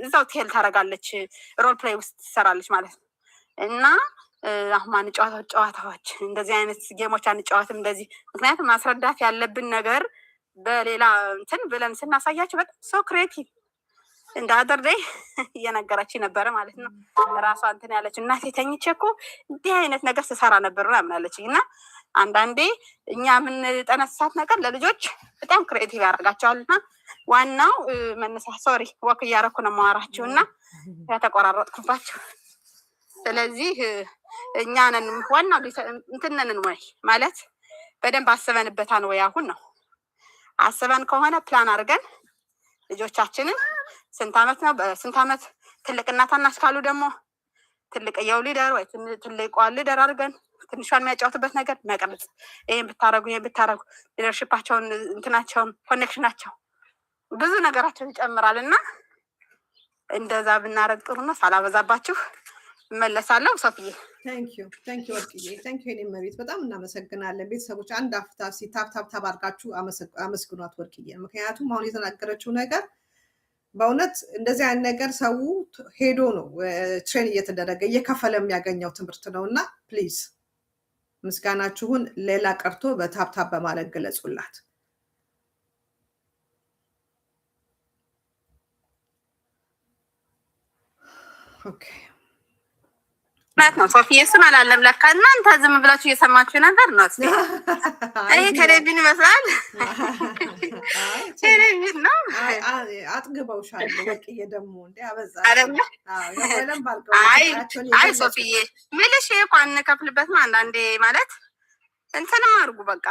እዛው tell ታደርጋለች፣ role play ውስጥ ትሰራለች ማለት ነው። እና አሁን ማንጫወተው ጨዋታዎች እንደዚህ አይነት game ኦች አንጫወትም እንደዚህ፣ ምክንያቱም ማስረዳት ያለብን ነገር በሌላ እንትን ብለን ስናሳያቸው በጣም so creative እንደ other day እየነገረች ነበረ ማለት ነው። ራሷ እንትን ያለች እናቴ ተኝቼ እኮ እንዲህ አይነት ነገር ስሰራ ነበር ምናምን አለችኝ። እና አንዳንዴ እኛ የምንጠነስሳት ነገር ለልጆች በጣም creative ያደርጋቸዋል። እና ዋናው መነሳት፣ sorry walk እያደረኩ ነው የማወራችሁ እና ያተቆራረጥኩባችሁ። ስለዚህ እኛ ነን ዋናው እንትነንን ወይ ማለት በደንብ አስበንበታን ወይ አሁን ነው። አስበን ከሆነ ፕላን አድርገን ልጆቻችንን ስንት አመት ነው፣ በስንት አመት ትልቅና ታናሽ ካሉ ደግሞ ትልቅየው leader ወይ ትልቋ leader አድርገን ትንሿን የሚያጫውትበት ነገር መቅረጽ፣ ይህን ብታረጉ ይህን ብታረጉ leadership ኣቸውን እንትናቸውን connection ኣቸው ብዙ ነገራቸው ይጨምራል እና እንደዛ ብናረግ ጥሩ ነው። ሳላበዛባችሁ እመለሳለሁ። ሶፍዬ። Thank you, thank you ወርቅዬ፣ thank you የኔ እመቤት፣ በጣም እናመሰግናለን። ቤተሰቦች አንድ አፍታ tap tap tap አድርጋችሁ አመስግኗት ወርቅዬ። ምክንያቱም አሁን የተናገረችው ነገር በእውነት እንደዚህ አይነት ነገር ሰው ሄዶ ነው train እየተደረገ እየከፈለ የሚያገኘው ትምህርት ነው እና please ምስጋናችሁን ሌላ ቀርቶ በ tap tap በማለት ገለጹላት። Okay። እውነት ነው ሶፊዬ፣ እሱን አላለም ለካ እናንተ ዝም ብላችሁ እየሰማችሁ ነበር ነው። ይሄ ቴሌቪዥን ይመስላል። ቴሌቪዥን ነው። አጥግበውሻል ወርቅዬ፣ ደግሞ እንደ አበዛ። አይ አይ ሶፊዬ ምልሽ እኮ አንከፍልበትም። አንዳንዴ ማለት እንትንም አድርጉ፣ በቃ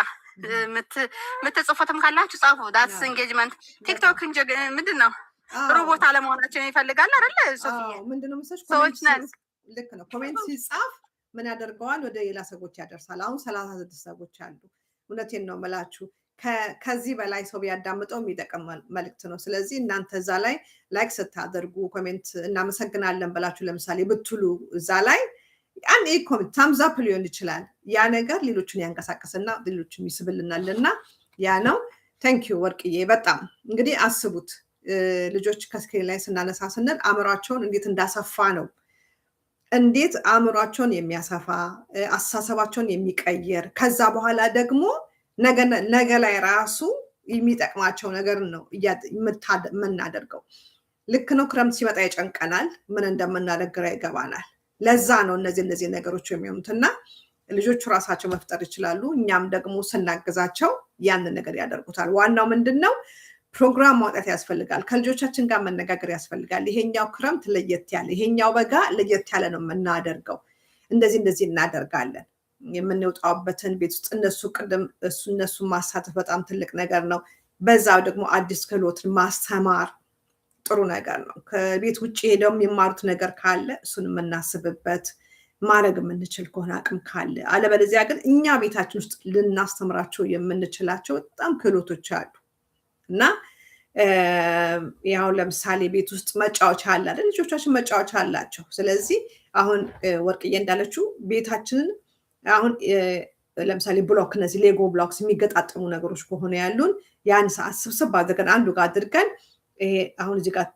የምትጽፉትም ካላችሁ ጻፉ። That's engagement። ቲክቶክ ምንድን ነው፣ ሮቦት አለመሆናችን ይፈልጋል አይደለ ሶፊዬ? ምንድነው መሰለሽ፣ ሰዎች ነን። ልክ ነው። Comment ሲጻፍ ምን ያደርገዋል? ወደ ሌላ ሰዎች ያደርሳል። አሁን 36 ሰዎች አሉ። እውነቴን ነው የምላችሁ፣ ከዚህ በላይ ሰው ቢያዳምጠው የሚጠቅም መልእክት ነው። ስለዚህ እናንተ እዛ ላይ like ስታደርጉ፣ comment እናመሰግናለን ብላችሁ ለምሳሌ ብትሉ፣ እዛ ላይ አንድ comment thumbs up ሊሆን ይችላል። ያ ነገር ሌሎችን ያንቀሳቀስና ሌሎችን ይስብልናል እና ያ ነው። Thank you ወርቅዬ። በጣም እንግዲህ አስቡት፣ ልጆች ከ screen ላይ ስናነሳ ስንል አእምሯቸውን እንዴት እንዳሰፋ ነው፣ እንዴት አእምሯቸውን የሚያሰፋ፣ አስተሳሰባቸውን የሚቀይር፣ ከዛ በኋላ ደግሞ ነገ ላይ ራሱ የሚጠቅማቸው ነገር ነው የምናደርገው። ልክ ነው። ክረምት ሲመጣ ይጨንቀናል። ምን እንደምናደርግ ግራ ይገባናል። ለዛ ነው እነዚህ ነገሮች የሚሆኑት እና ልጆቹ ራሳቸው መፍጠር ይችላሉ። እኛም ደግሞ ስናግዛቸው ያንን ነገር ያደርጉታል። ዋናው ምንድን ነው? ፕሮግራም ማውጣት ያስፈልጋል። ከልጆቻችን ጋር መነጋገር ያስፈልጋል። ይሄኛው ክረምት ለየት ያለ፣ ይሄኛው በጋ ለየት ያለ ነው የምናደርገው፣ እንደዚህ እንደዚህ እናደርጋለን። የምንወጣበትን ቤት ውስጥ እነሱ ቅድም እነሱን ማሳተፍ በጣም ትልቅ ነገር ነው። በዛው ደግሞ አዲስ ክህሎትን ማስተማር ጥሩ ነገር ነው። ከቤት ውጭ ሄደው የሚማሩት ነገር ካለ እሱን የምናስብበት ማድረግ የምንችል ከሆነ፣ አቅም ካለ። አለበለዚያ ግን እኛ ቤታችን ውስጥ ልናስተምራቸው የምንችላቸው በጣም ክህሎቶች አሉ። እና ያው ለምሳሌ ቤት ውስጥ መጫወቻ አለ አይደል? ልጆቻችን መጫወቻ አላቸው። ስለዚህ አሁን ወርቅዬ እንዳለችው ቤታችንን አሁን ለምሳሌ block፣ እነዚህ Lego blocks የሚገጣጠሙ ነገሮች ከሆነ ያሉን፣ ያን ሰዓት ስብስብ አድርገን አንዱ ጋር አድርገን፣ ይሄ አሁን እዚህ ጋር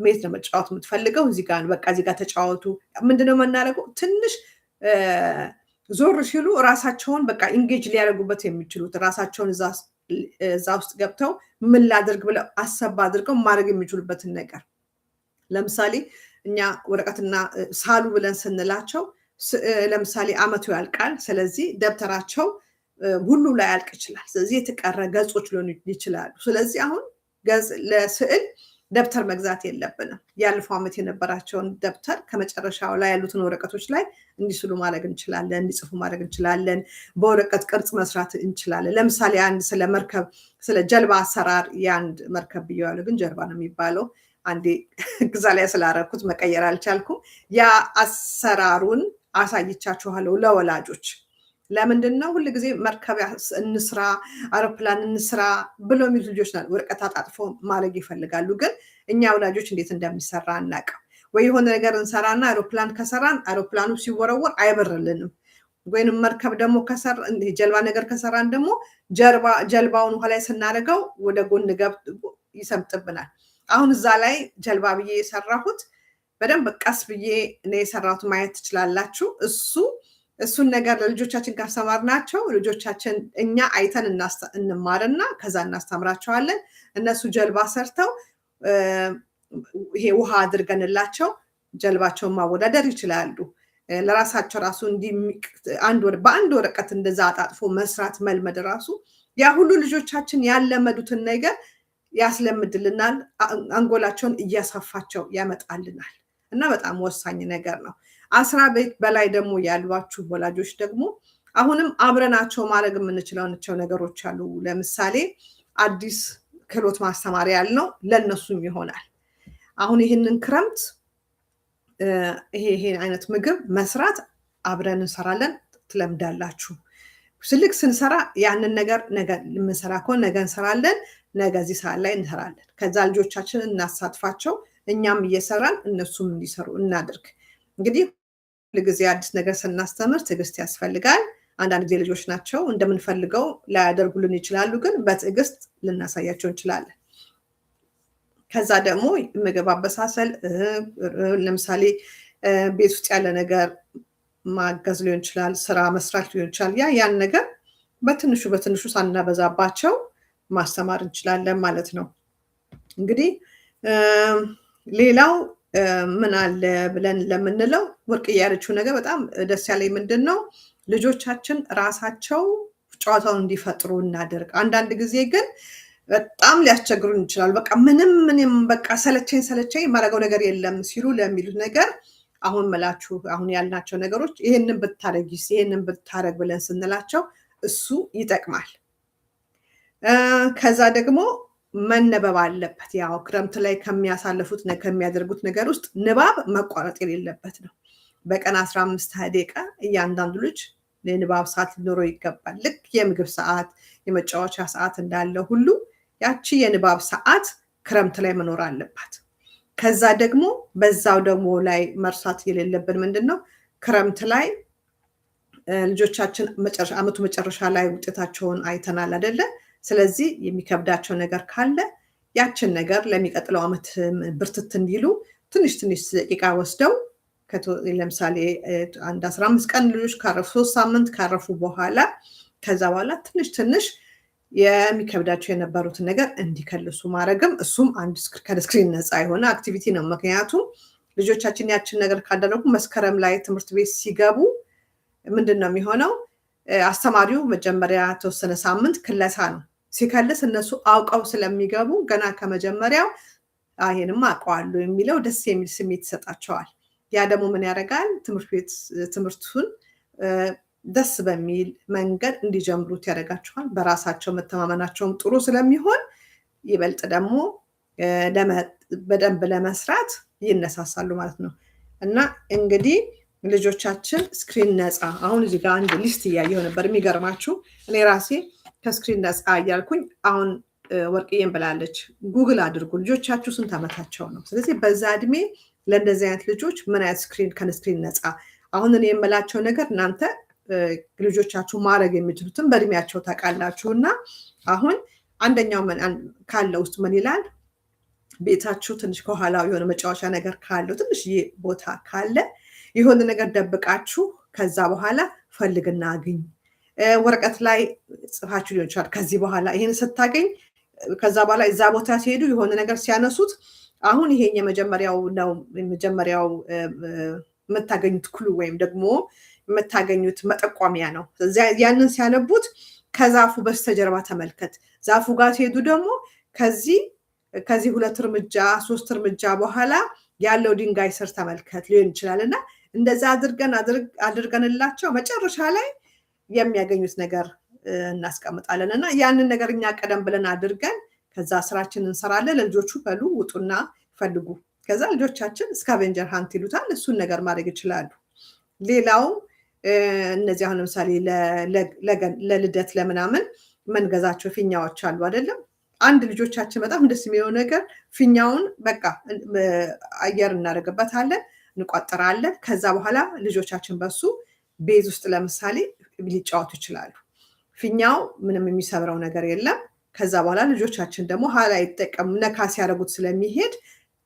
የት ነው መጫወት የምትፈልገው? እዚህ ጋር፣ በቃ እዚህ ጋር ተጫወቱ። ምንድነው የምናደርገው? ትንሽ ዞር ሲሉ ራሳቸውን በቃ engage ሊያደርጉበት የሚችሉት፣ ራሳቸውን እዛ ውስጥ ገብተው ምን ላድርግ ብለው አሰብ አድርገው ማድረግ የሚችሉበትን ነገር፣ ለምሳሌ እኛ ወረቀትና ሳሉ ብለን ስንላቸው፣ ለምሳሌ አመቱ ያልቃል። ስለዚህ ደብተራቸው ሁሉ ላይ ያልቅ ይችላል። ስለዚህ የተቀረ ገጾች ሊሆኑ ይችላሉ። ስለዚህ አሁን ገጽ ለስዕል ደብተር መግዛት የለብንም። ያለፈው ዓመት የነበራቸውን ደብተር ከመጨረሻው ላይ ያሉትን ወረቀቶች ላይ እንዲስሉ ማድረግ እንችላለን፣ እንዲጽፉ ማድረግ እንችላለን። በወረቀት ቅርጽ መስራት እንችላለን። ለምሳሌ አንድ ስለ መርከብ፣ ስለ ጀልባ አሰራር፣ የአንድ መርከብ ብየዋለሁ፣ ግን ጀልባ ነው የሚባለው። አንዴ ግዛ ላይ ስላረኩት መቀየር አልቻልኩም። ያ አሰራሩን አሳይቻችኋለሁ ለወላጆች። ለምንድን ነው ሁል ጊዜ መርከብ እንስራ፣ አውሮፕላን እንስራ ብሎ የሚሉት? ልጆች ወረቀት አጣጥፎ ማድረግ ይፈልጋሉ። ግን እኛ ወላጆች እንዴት እንደሚሰራ አናውቅም። ወይ የሆነ ነገር እንሰራና አውሮፕላን ከሰራን አውሮፕላኑ ሲወረወር አይበርልንም። ወይንም መርከብ ደግሞ ጀልባ ነገር ከሰራን ደግሞ ጀልባውን ውሃ ላይ ስናደርገው ወደ ጎን ገብቶ ይሰምጥብናል። አሁን እዛ ላይ ጀልባ ብዬ የሰራሁት በደንብ ቀስ ብዬ ነው የሰራሁት፣ ማየት ትችላላችሁ። እሱን ነገር ለልጆቻችን ካስተማርናቸው፣ ልጆቻችን እኛ አይተን እንማርና ከዛ እናስተምራቸዋለን። እነሱ ጀልባ ሰርተው ይሄ ውሃ አድርገንላቸው ጀልባቸውን ማወዳደር ይችላሉ። ለራሳቸው ራሱ በአንድ ወረቀት እንደዛ አጣጥፎ መስራት መልመድ ራሱ ያ ሁሉ ልጆቻችን ያለመዱትን ነገር ያስለምድልናል፣ አንጎላቸውን እያሰፋቸው ያመጣልናል እና በጣም ወሳኝ ነገር ነው። 10 ቤት በላይ ደግሞ ያሏችሁ ወላጆች ደግሞ አሁንም አብረናቸው ማድረግ የምንችላቸው ነገሮች አሉ። ለምሳሌ አዲስ ክህሎት ማስተማር ያልነው ለእነሱም ይሆናል። አሁን ይህንን ክረምት ይሄ ይሄ አይነት ምግብ መስራት አብረን እንሰራለን፣ ትለምዳላችሁ። ስልክ ስንሰራ ያንን ነገር ነገ የምንሰራ ከሆነ ነገ እንሰራለን፣ ነገ እዚህ ሰዓት ላይ እንሰራለን። ከዛ ልጆቻችንን እናሳትፋቸው፣ እኛም እየሰራን እነሱም እንዲሰሩ እናድርግ። እንግዲህ ሁልጊዜ አዲስ ነገር ስናስተምር ትዕግስት ያስፈልጋል። አንዳንድ ጊዜ ልጆች ናቸው፣ እንደምንፈልገው ላያደርጉልን ይችላሉ፣ ግን በትዕግስት ልናሳያቸው እንችላለን። ከዛ ደግሞ ምግብ አበሳሰል፣ ለምሳሌ ቤት ውስጥ ያለ ነገር ማገዝ ሊሆን ይችላል፣ ስራ መስራት ሊሆን ይችላል። ያን ነገር በትንሹ በትንሹ ሳናበዛባቸው ማስተማር እንችላለን ማለት ነው። እንግዲህ ሌላው ምን አለ ብለን ለምንለው ወርቅዬ ያለችው ነገር በጣም ደስ ያለኝ ምንድን ነው፣ ልጆቻችን ራሳቸው ጨዋታውን እንዲፈጥሩ እናደርግ። አንዳንድ ጊዜ ግን በጣም ሊያስቸግሩን ይችላሉ። በቃ ምንም ምንም በቃ ሰለቸኝ ሰለቸኝ፣ የማደርገው ነገር የለም ሲሉ ለሚሉት ነገር አሁን መላችሁ አሁን ያልናቸው ነገሮች ይህንን ብታረጊስ፣ ይህንን ብታረግ ብለን ስንላቸው እሱ ይጠቅማል። ከዛ ደግሞ መነበብ አለበት። ያው ክረምት ላይ ከሚያሳልፉት ከሚያደርጉት ነገር ውስጥ ንባብ መቋረጥ የሌለበት ነው። በቀን 15 ደቂቃ እያንዳንዱ ልጅ የንባብ ሰዓት ሊኖረው ይገባል። ልክ የምግብ ሰዓት፣ የመጫወቻ ሰዓት እንዳለ ሁሉ ያቺ የንባብ ሰዓት ክረምት ላይ መኖር አለባት። ከዛ ደግሞ በዛው ደግሞ ላይ መርሳት የሌለብን ምንድን ነው፣ ክረምት ላይ ልጆቻችን አመቱ መጨረሻ ላይ ውጤታቸውን አይተናል አይደለ? ስለዚህ የሚከብዳቸው ነገር ካለ ያችን ነገር ለሚቀጥለው አመት ብርትት እንዲሉ ትንሽ ትንሽ ደቂቃ ወስደው፣ ለምሳሌ አንድ 15 ቀን ልጆች ካረፉ፣ 3 ሳምንት ካረፉ በኋላ፣ ከዛ በኋላ ትንሽ ትንሽ የሚከብዳቸው የነበሩትን ነገር እንዲከልሱ ማድረግም እሱም አንድ ከ screen ነፃ የሆነ activity ነው። ምክንያቱም ልጆቻችን ያችን ነገር ካደረጉ መስከረም ላይ ትምህርት ቤት ሲገቡ ምንድን ነው የሚሆነው? አስተማሪው መጀመሪያ የተወሰነ ሳምንት ክለሳ ነው። ሲከልስ እነሱ አውቀው ስለሚገቡ ገና ከመጀመሪያው ይሄንማ አውቀዋለሁ የሚለው ደስ የሚል ስሜት ይሰጣቸዋል። ያ ደግሞ ምን ያደርጋል? ትምህርት ቤት ትምህርቱን ደስ በሚል መንገድ እንዲጀምሩት ያደርጋቸዋል። በራሳቸው መተማመናቸውም ጥሩ ስለሚሆን ይበልጥ ደግሞ በደንብ ለመስራት ይነሳሳሉ ማለት ነው። እና እንግዲህ ልጆቻችን screen ነፃ፣ አሁን እዚህ ጋር አንድ list እያየሁ ነበር። የሚገርማችሁ እኔ ራሴ ከ screen ነፃ እያልኩኝ፣ አሁን ወርቅዬን ብላለች፣ ጉግል አድርጉ ልጆቻችሁ ስንት ዓመታቸው ነው። ስለዚህ በዛ እድሜ ለእንደዚህ አይነት ልጆች ምን አይነት screen ከ screen ነፃ፣ አሁን እኔ የምላቸው ነገር እናንተ ልጆቻችሁ ማድረግ የሚችሉትን በእድሜያቸው ታውቃላችሁ። እና አሁን አንደኛው ካለ ውስጥ ምን ይላል? ቤታችሁ ትንሽ ከኋላው የሆነ መጫወቻ ነገር ካለው፣ ትንሽዬ ቦታ ካለ፣ የሆነ ነገር ደብቃችሁ ከዛ በኋላ ፈልግና አግኝ፣ ወረቀት ላይ ጽፋችሁ ሊሆን ይችላል። ከዚህ በኋላ ይህን ስታገኝ፣ ከዛ በኋላ እዛ ቦታ ሲሄዱ የሆነ ነገር ሲያነሱት አሁን ይሄን የመጀመሪያው ነው፣ የመጀመሪያው የምታገኙት clue ወይም ደግሞ የምታገኙት መጠቆሚያ ነው። ያንን ሲያነቡት ከዛፉ በስተጀርባ ተመልከት፣ ዛፉ ጋር ሲሄዱ ደግሞ ከዚህ ሁለት እርምጃ ሶስት እርምጃ በኋላ ያለው ድንጋይ ስር ተመልከት ሊሆን ይችላል። እና እንደዛ አድርገን አድርገንላቸው መጨረሻ ላይ የሚያገኙት ነገር እናስቀምጣለን። እና ያንን ነገር እኛ ቀደም ብለን አድርገን ከዛ ስራችን እንሰራለን። ለልጆቹ በሉ ውጡና ፈልጉ። ከዛ ልጆቻችን scavenger hunt ይሉታል። እሱን ነገር ማድረግ ይችላሉ። ሌላው እነዚህ አሁን ለምሳሌ ለልደት ለምናምን መንገዛቸው ፊኛዎች አሉ አይደለም? አንድ ልጆቻችን በጣም ደስ የሚለው ነገር ፊኛውን በቃ አየር እናደርግበታለን፣ እንቋጥራለን። ከዛ በኋላ ልጆቻችን በሱ ቤት ውስጥ ለምሳሌ ሊጫወቱ ይችላሉ። ፊኛው ምንም የሚሰብረው ነገር የለም። ከዛ በኋላ ልጆቻችን ደግሞ ኋላ ይጠቀሙ ነካ ሲያደርጉት ስለሚሄድ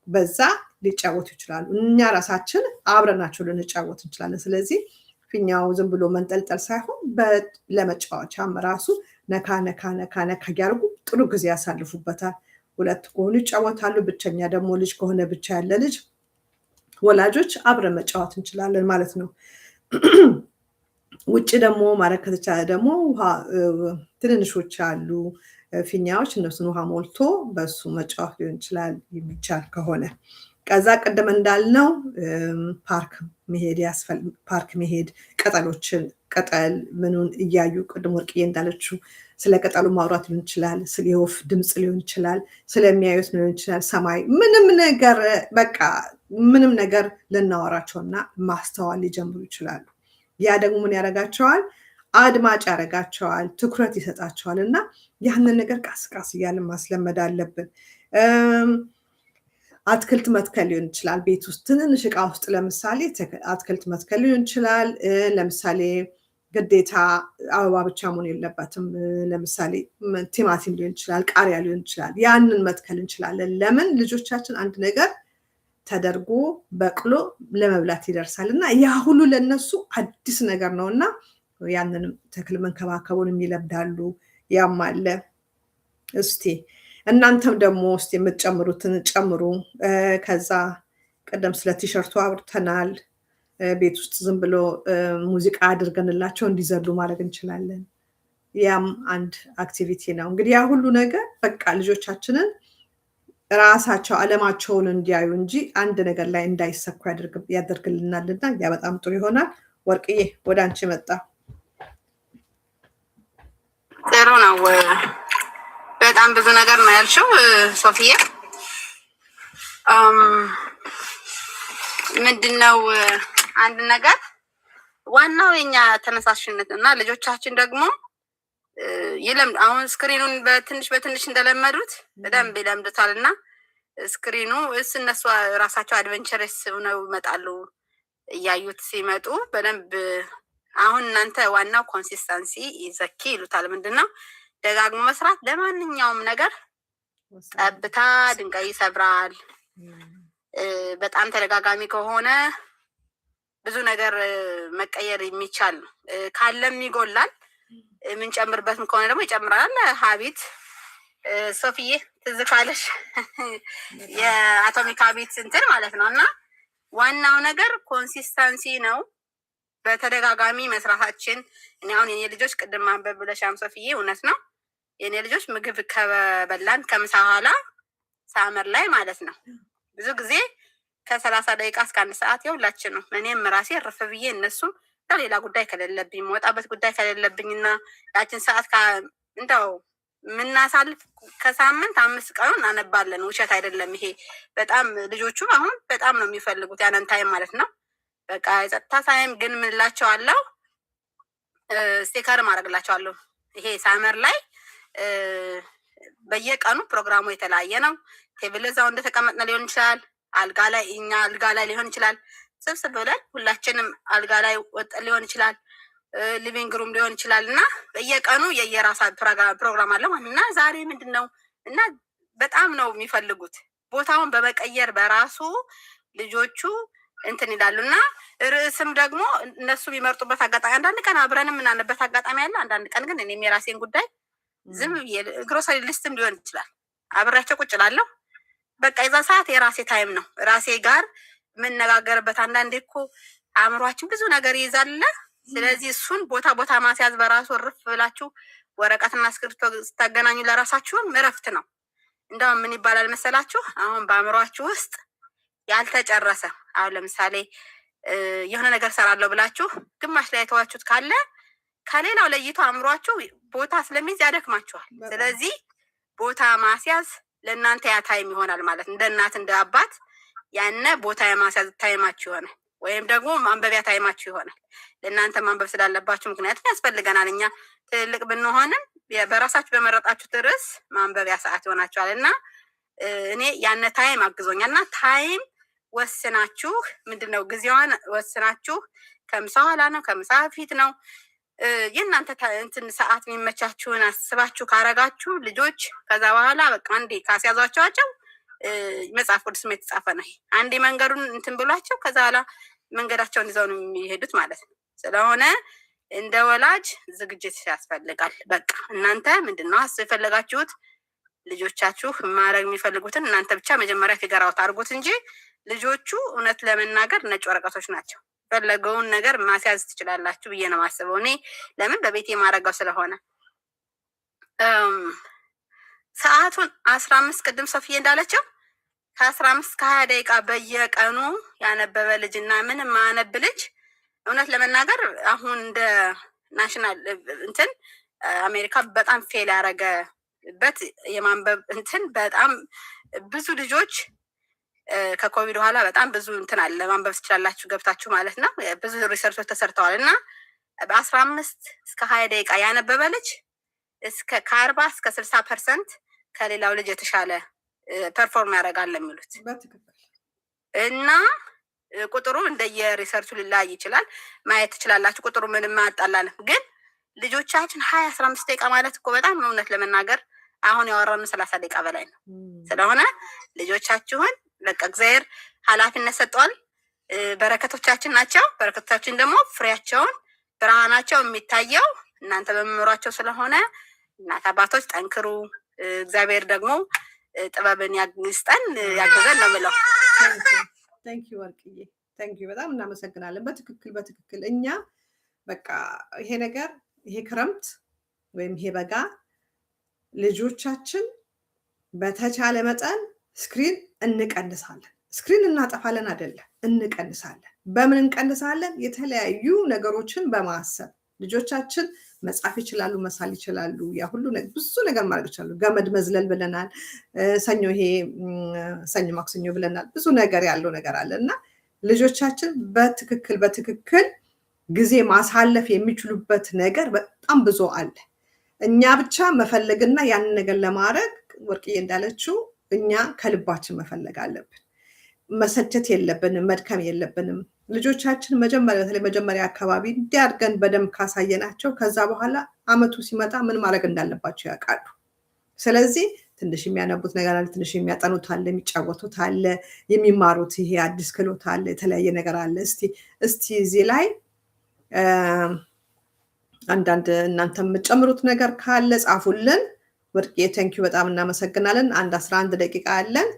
በዛ ሊጫወቱ ይችላሉ። እኛ ራሳችን አብረናቸው ልንጫወት እንችላለን። ስለዚህ ፊኛው ዝም ብሎ መንጠልጠል ሳይሆን ለመጫወቻም ራሱ ነካ ነካ ነካ ነካ እያደረጉ ጥሩ ጊዜ ያሳልፉበታል። ሁለት ከሆኑ ይጫወታሉ። ብቸኛ ደግሞ ልጅ ከሆነ፣ ብቻ ያለ ልጅ፣ ወላጆች አብረን መጫወት እንችላለን ማለት ነው። ውጭ ደግሞ ማድረግ ከተቻለ ደግሞ ውሃ ትንንሾች አሉ ፊኛዎች፣ እነሱን ውሃ ሞልቶ በሱ መጫወት ሊሆን ይችላል የሚቻል ከሆነ። ከዛ ቅድም እንዳልነው ፓርክ መሄድ፣ ቅጠሎችን ቅጠል ምኑን እያዩ፣ ቅድም ወርቅዬ እንዳለችው ስለ ቅጠሉ ማውራት ሊሆን ይችላል፣ ስለ የወፍ ድምፅ ሊሆን ይችላል፣ ስለሚያዩት ሊሆን ይችላል፣ ሰማይ፣ ምንም ነገር በቃ ምንም ነገር ልናወራቸውና ማስተዋል ሊጀምሩ ይችላሉ። ያ ደግሞ ምን ያደርጋቸዋል? አድማጭ ያደርጋቸዋል፣ ትኩረት ይሰጣቸዋል። እና ያንን ነገር ቀስ ቀስ እያልን ማስለመድ አለብን። አትክልት መትከል ሊሆን ይችላል። ቤት ውስጥ ትንንሽ እቃ ውስጥ ለምሳሌ አትክልት መትከል ሊሆን ይችላል። ለምሳሌ ግዴታ አበባ ብቻ መሆን የለበትም። ለምሳሌ ቲማቲም ሊሆን ይችላል፣ ቃሪያ ሊሆን ይችላል። ያንን መትከል እንችላለን። ለምን? ልጆቻችን አንድ ነገር ተደርጎ በቅሎ ለመብላት ይደርሳል እና ያ ሁሉ ለነሱ አዲስ ነገር ነው እና ያንንም ተክል መንከባከቡን ይለምዳሉ። ያም አለ። እስቲ እናንተም ደግሞ እስቲ የምትጨምሩትን ጨምሩ። ከዛ ቀደም ስለ ቲሸርቱ አውርተናል። ቤት ውስጥ ዝም ብሎ ሙዚቃ አድርገንላቸው እንዲዘሉ ማድረግ እንችላለን። ያም አንድ activity ነው። እንግዲህ ያ ሁሉ ነገር በቃ ልጆቻችንን ራሳቸው አለማቸውን እንዲያዩ እንጂ አንድ ነገር ላይ እንዳይሰኩ ያደርግልናልና ያ በጣም ጥሩ ይሆናል። ወርቅዬ፣ ወደ አንቺ መጣ። ጥሩ ነው። በጣም ብዙ ነገር ነው ያልሽው ሶፊዬ። ምንድነው አንድ ነገር፣ ዋናው የኛ ተነሳሽነት እና ልጆቻችን ደግሞ ይለምድ፣ አሁን screen ኑን በትንሽ በትንሽ እንደለመዱት በደንብ ይለምዱታል እና screen ኑ እነሱ ራሳቸው adventurous ሆነው ይመጣሉ። እያዩት ሲመጡ በደንብ። አሁን እናንተ ዋናው consistency is the key ይሉታል። ምንድን ነው? ደጋግሞ መስራት ለማንኛውም ነገር ጠብታ ድንጋይ ይሰብራል። በጣም ተደጋጋሚ ከሆነ ብዙ ነገር መቀየር የሚቻል ነው። ካለም ይጎላል። የምንጨምርበትም ከሆነ ደግሞ ይጨምራል። Habit፣ ሶፊዬ ትዝ ካለሽ የ Atomic Habit እንትን ማለት ነው። እና ዋናው ነገር consistency ነው። በተደጋጋሚ መስራታችን። እኔ አሁን የኔ ልጆች፣ ቅድም ማንበብ ብለሻም ሶፊዬ፣ እውነት ነው። የኔ ልጆች ምግብ ከበላን ከምሳ በኋላ summer ላይ ማለት ነው፣ ብዙ ጊዜ ከ30 ደቂቃ እስከ አንድ ሰዓት የሁላችን ነው። እኔም ራሴ እርፍ ብዬ፣ እነሱም ሌላ ጉዳይ ከሌለብኝ፣ የምወጣበት ጉዳይ ከሌለብኝ እና ያችን ሰዓት እንደው የምናሳልፍ ከሳምንት 5 ቀኑ እናነባለን። ውሸት አይደለም ይሄ። በጣም ልጆቹም አሁን በጣም ነው የሚፈልጉት ያንን time ማለት ነው። በቃ የጸጥታ time ግን ምንላቸዋለሁ፣ sticker ማድረግላቸዋለሁ። ይሄ summer ላይ በየቀኑ ፕሮግራሙ የተለያየ ነው። Table እዛው እንደተቀመጥነ ሊሆን ይችላል። አልጋ ላይ፣ እኛ አልጋ ላይ ሊሆን ይችላል። ስብስብ ብለን ሁላችንም አልጋ ላይ ወጠን ሊሆን ይችላል። Living room ሊሆን ይችላል። እና በየቀኑ የየራሳ ፕሮግራም አለው ማለት። እና ዛሬ ምንድን ነው? እና በጣም ነው የሚፈልጉት። ቦታውን በመቀየር በራሱ ልጆቹ እንትን ይላሉ። እና ርዕስም ደግሞ እነሱ የሚመርጡበት አጋጣሚ፣ አንዳንድ ቀን አብረን የምናነበት አጋጣሚ አለ። አንዳንድ ቀን ግን እኔም የራሴን ጉዳይ ዝም ብዬ grocery list ም ሊሆን ይችላል፣ አብሬያቸው ቁጭ እላለሁ። በቃ የዛ ሰዓት የራሴ time ነው፣ ራሴ ጋር የምነጋገርበት። አንዳንዴ እኮ አእምሯችን ብዙ ነገር ይይዛል። ስለዚህ እሱን ቦታ ቦታ ማስያዝ በራሱ፣ እርፍ ብላችሁ ወረቀትና እስክሪብቶ ስታገናኙ ለራሳችሁም እረፍት ነው። እንደውም ምን ይባላል መሰላችሁ? አሁን በአእምሯችሁ ውስጥ ያልተጨረሰ፣ አሁን ለምሳሌ የሆነ ነገር ሰራለሁ ብላችሁ ግማሽ ላይ የተዋችሁት ካለ ከሌላው ለይቶ አእምሯችሁ ቦታ ስለሚይዝ ያደክማችኋል። ስለዚህ ቦታ ማስያዝ ለእናንተ ያ time ይሆናል ማለት፣ እንደ እናት እንደ አባት ያነ ቦታ የማስያዝ time ኣችሁ ይሆናል፣ ወይም ደግሞ ማንበቢያ time ኣችሁ ይሆናል። ለእናንተ ማንበብ ስላለባችሁ፣ ምክንያቱም ያስፈልገናል። እኛ ትልልቅ ብንሆንም በራሳችሁ በመረጣችሁት ርዕስ ማንበቢያ ሰዓት ይሆናችኋል። እና እኔ ያነ time አግዞኛል። እና time ወስናችሁ፣ ምንድን ነው፣ ጊዜዋን ወስናችሁ፣ ከምሳ ኋላ ነው፣ ከምሳ በፊት ነው፣ የእናንተ እንትን ሰዓት የሚመቻችሁን አስባችሁ ካረጋችሁ ልጆች ከዛ በኋላ በቃ አንዴ ካስያዟቸዋቸው፣ መጽሐፍ ቅዱስም የተጻፈ ነው። አንዴ መንገዱን እንትን ብሏቸው ከዛ በኋላ መንገዳቸውን ይዘው ነው የሚሄዱት ማለት ነው። ስለሆነ እንደ ወላጅ ዝግጅት ያስፈልጋል። በቃ እናንተ ምንድን ነው አስብ የፈለጋችሁት፣ ልጆቻችሁ ማድረግ የሚፈልጉትን እናንተ ብቻ መጀመሪያ figure out አድርጉት እንጂ ልጆቹ እውነት ለመናገር ነጭ ወረቀቶች ናቸው። ፈለገውን ነገር ማስያዝ ትችላላችሁ ብዬ ነው የማስበው። እኔ ለምን በቤት የማረገው ስለሆነ። ሰዓቱን 15፣ ቅድም ሶፊዬ እንዳለችው ከ15 ከ20 ደቂቃ በየቀኑ ያነበበ ልጅ እና ምንም ማያነብ ልጅ፣ እውነት ለመናገር አሁን እንደ national እንትን አሜሪካ በጣም fail ያደረገበት የማንበብ እንትን፣ በጣም ብዙ ልጆች ከኮቪድ በኋላ በጣም ብዙ እንትን አለ፣ ማንበብ ትችላላችሁ ገብታችሁ ማለት ነው። ብዙ research ኦች ተሰርተዋል። እና በ15 እስከ 20 ደቂቃ ያነበበ ልጅ እስከ ከ40 እስከ 60% ከሌላው ልጅ የተሻለ perform ያደርጋል የሚሉት። እና ቁጥሩ እንደየ research ኡ ሊለያይ ይችላል። ማየት ትችላላችሁ። ቁጥሩ ምንም አያጣላንም። ግን ልጆቻችን 20፣ 15 ደቂቃ ማለት እኮ በጣም፣ እውነት ለመናገር አሁን ያወራነው 30 ደቂቃ በላይ ነው። ስለሆነ ልጆቻችሁን በቃ እግዚአብሔር ኃላፊነት ሰጥቷል። በረከቶቻችን ናቸው። በረከቶቻችን ደግሞ ፍሬያቸውን፣ ብርሃናቸው የሚታየው እናንተ በመኖራቸው ስለሆነ እናት አባቶች ጠንክሩ። እግዚአብሔር ደግሞ ጥበብን ይስጠን፣ ያግዘን ነው የምለው። Thank you ወርቅዬ፣ thank you፣ በጣም እናመሰግናለን። በትክክል በትክክል፣ እኛ በቃ ይሄ ነገር፣ ይሄ ክረምት ወይም ይሄ በጋ ልጆቻችን በተቻለ መጠን screen እንቀንሳለን። Screen እናጠፋለን አይደለም፣ እንቀንሳለን። በምን እንቀንሳለን? የተለያዩ ነገሮችን በማሰብ። ልጆቻችን መጻፍ ይችላሉ፣ መሳል ይችላሉ፣ ያ ሁሉ ብዙ ነገር ማድረግ ይችላሉ። ገመድ መዝለል ብለናል፣ ሰኞ፣ ይሄ ሰኞ ማክሰኞ ብለናል። ብዙ ነገር ያለው ነገር አለ እና ልጆቻችን በትክክል በትክክል ጊዜ ማሳለፍ የሚችሉበት ነገር በጣም ብዙ አለ። እኛ ብቻ መፈለግና ያንን ነገር ለማድረግ፣ ወርቅዬ እንዳለችው፣ እኛ ከልባችን መፈለግ አለብን። መሰልቸት የለብንም፣ መድከም የለብንም። ልጆቻችን መጀመሪያ፣ በተለይ መጀመሪያ አካባቢ እንዲያድገን በደንብ ካሳየናቸው ከዛ በኋላ አመቱ ሲመጣ ምን ማድረግ እንዳለባቸው ያውቃሉ። ስለዚህ ትንሽ የሚያነቡት ነገር አለ፣ ትንሽ የሚያጠኑት አለ፣ የሚጫወቱት አለ፣ የሚማሩት ይሄ አዲስ ክህሎት አለ፣ የተለያየ ነገር አለ። እስቲ እዚህ ላይ አንዳንድ እናንተ የምትጨምሩት ነገር ካለ ጻፉልን። ወርቅዬ thank you፣ በጣም እናመሰግናለን። አንድ 11 ደቂቃ አለን።